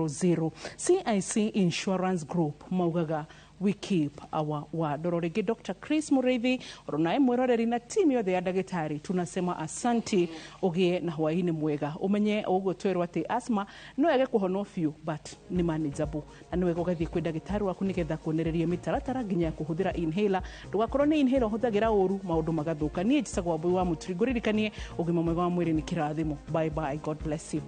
000. CIC Insurance Group maugaga, "We keep our word." Oro rĩngĩ, Dr. Chris Mũrĩithi oro nawe mwĩroreri na timu yothe ya ndagĩtarĩ tunasema asanti. Ũgĩe na hwaĩ-inĩ mwega. Ũmenye ũguo twerwo atĩ asthma no yage kũhonwo biũ but nĩ manageable, na nĩ wega ũgathiĩ kwĩ ndagĩtarĩ waku nĩgetha kuonererie mĩtaratara nginya ya kũhũthĩra inhaler. Ndũgakorwo nĩ inhaler ũhũthagĩra ũru, maũndũ magathũka. Niĩ njĩtagwo Wambui wa Mũturi, ngũririkanie ũgima mwega wa mwĩrĩ nĩ kĩrathimo. Bye bye, God bless you.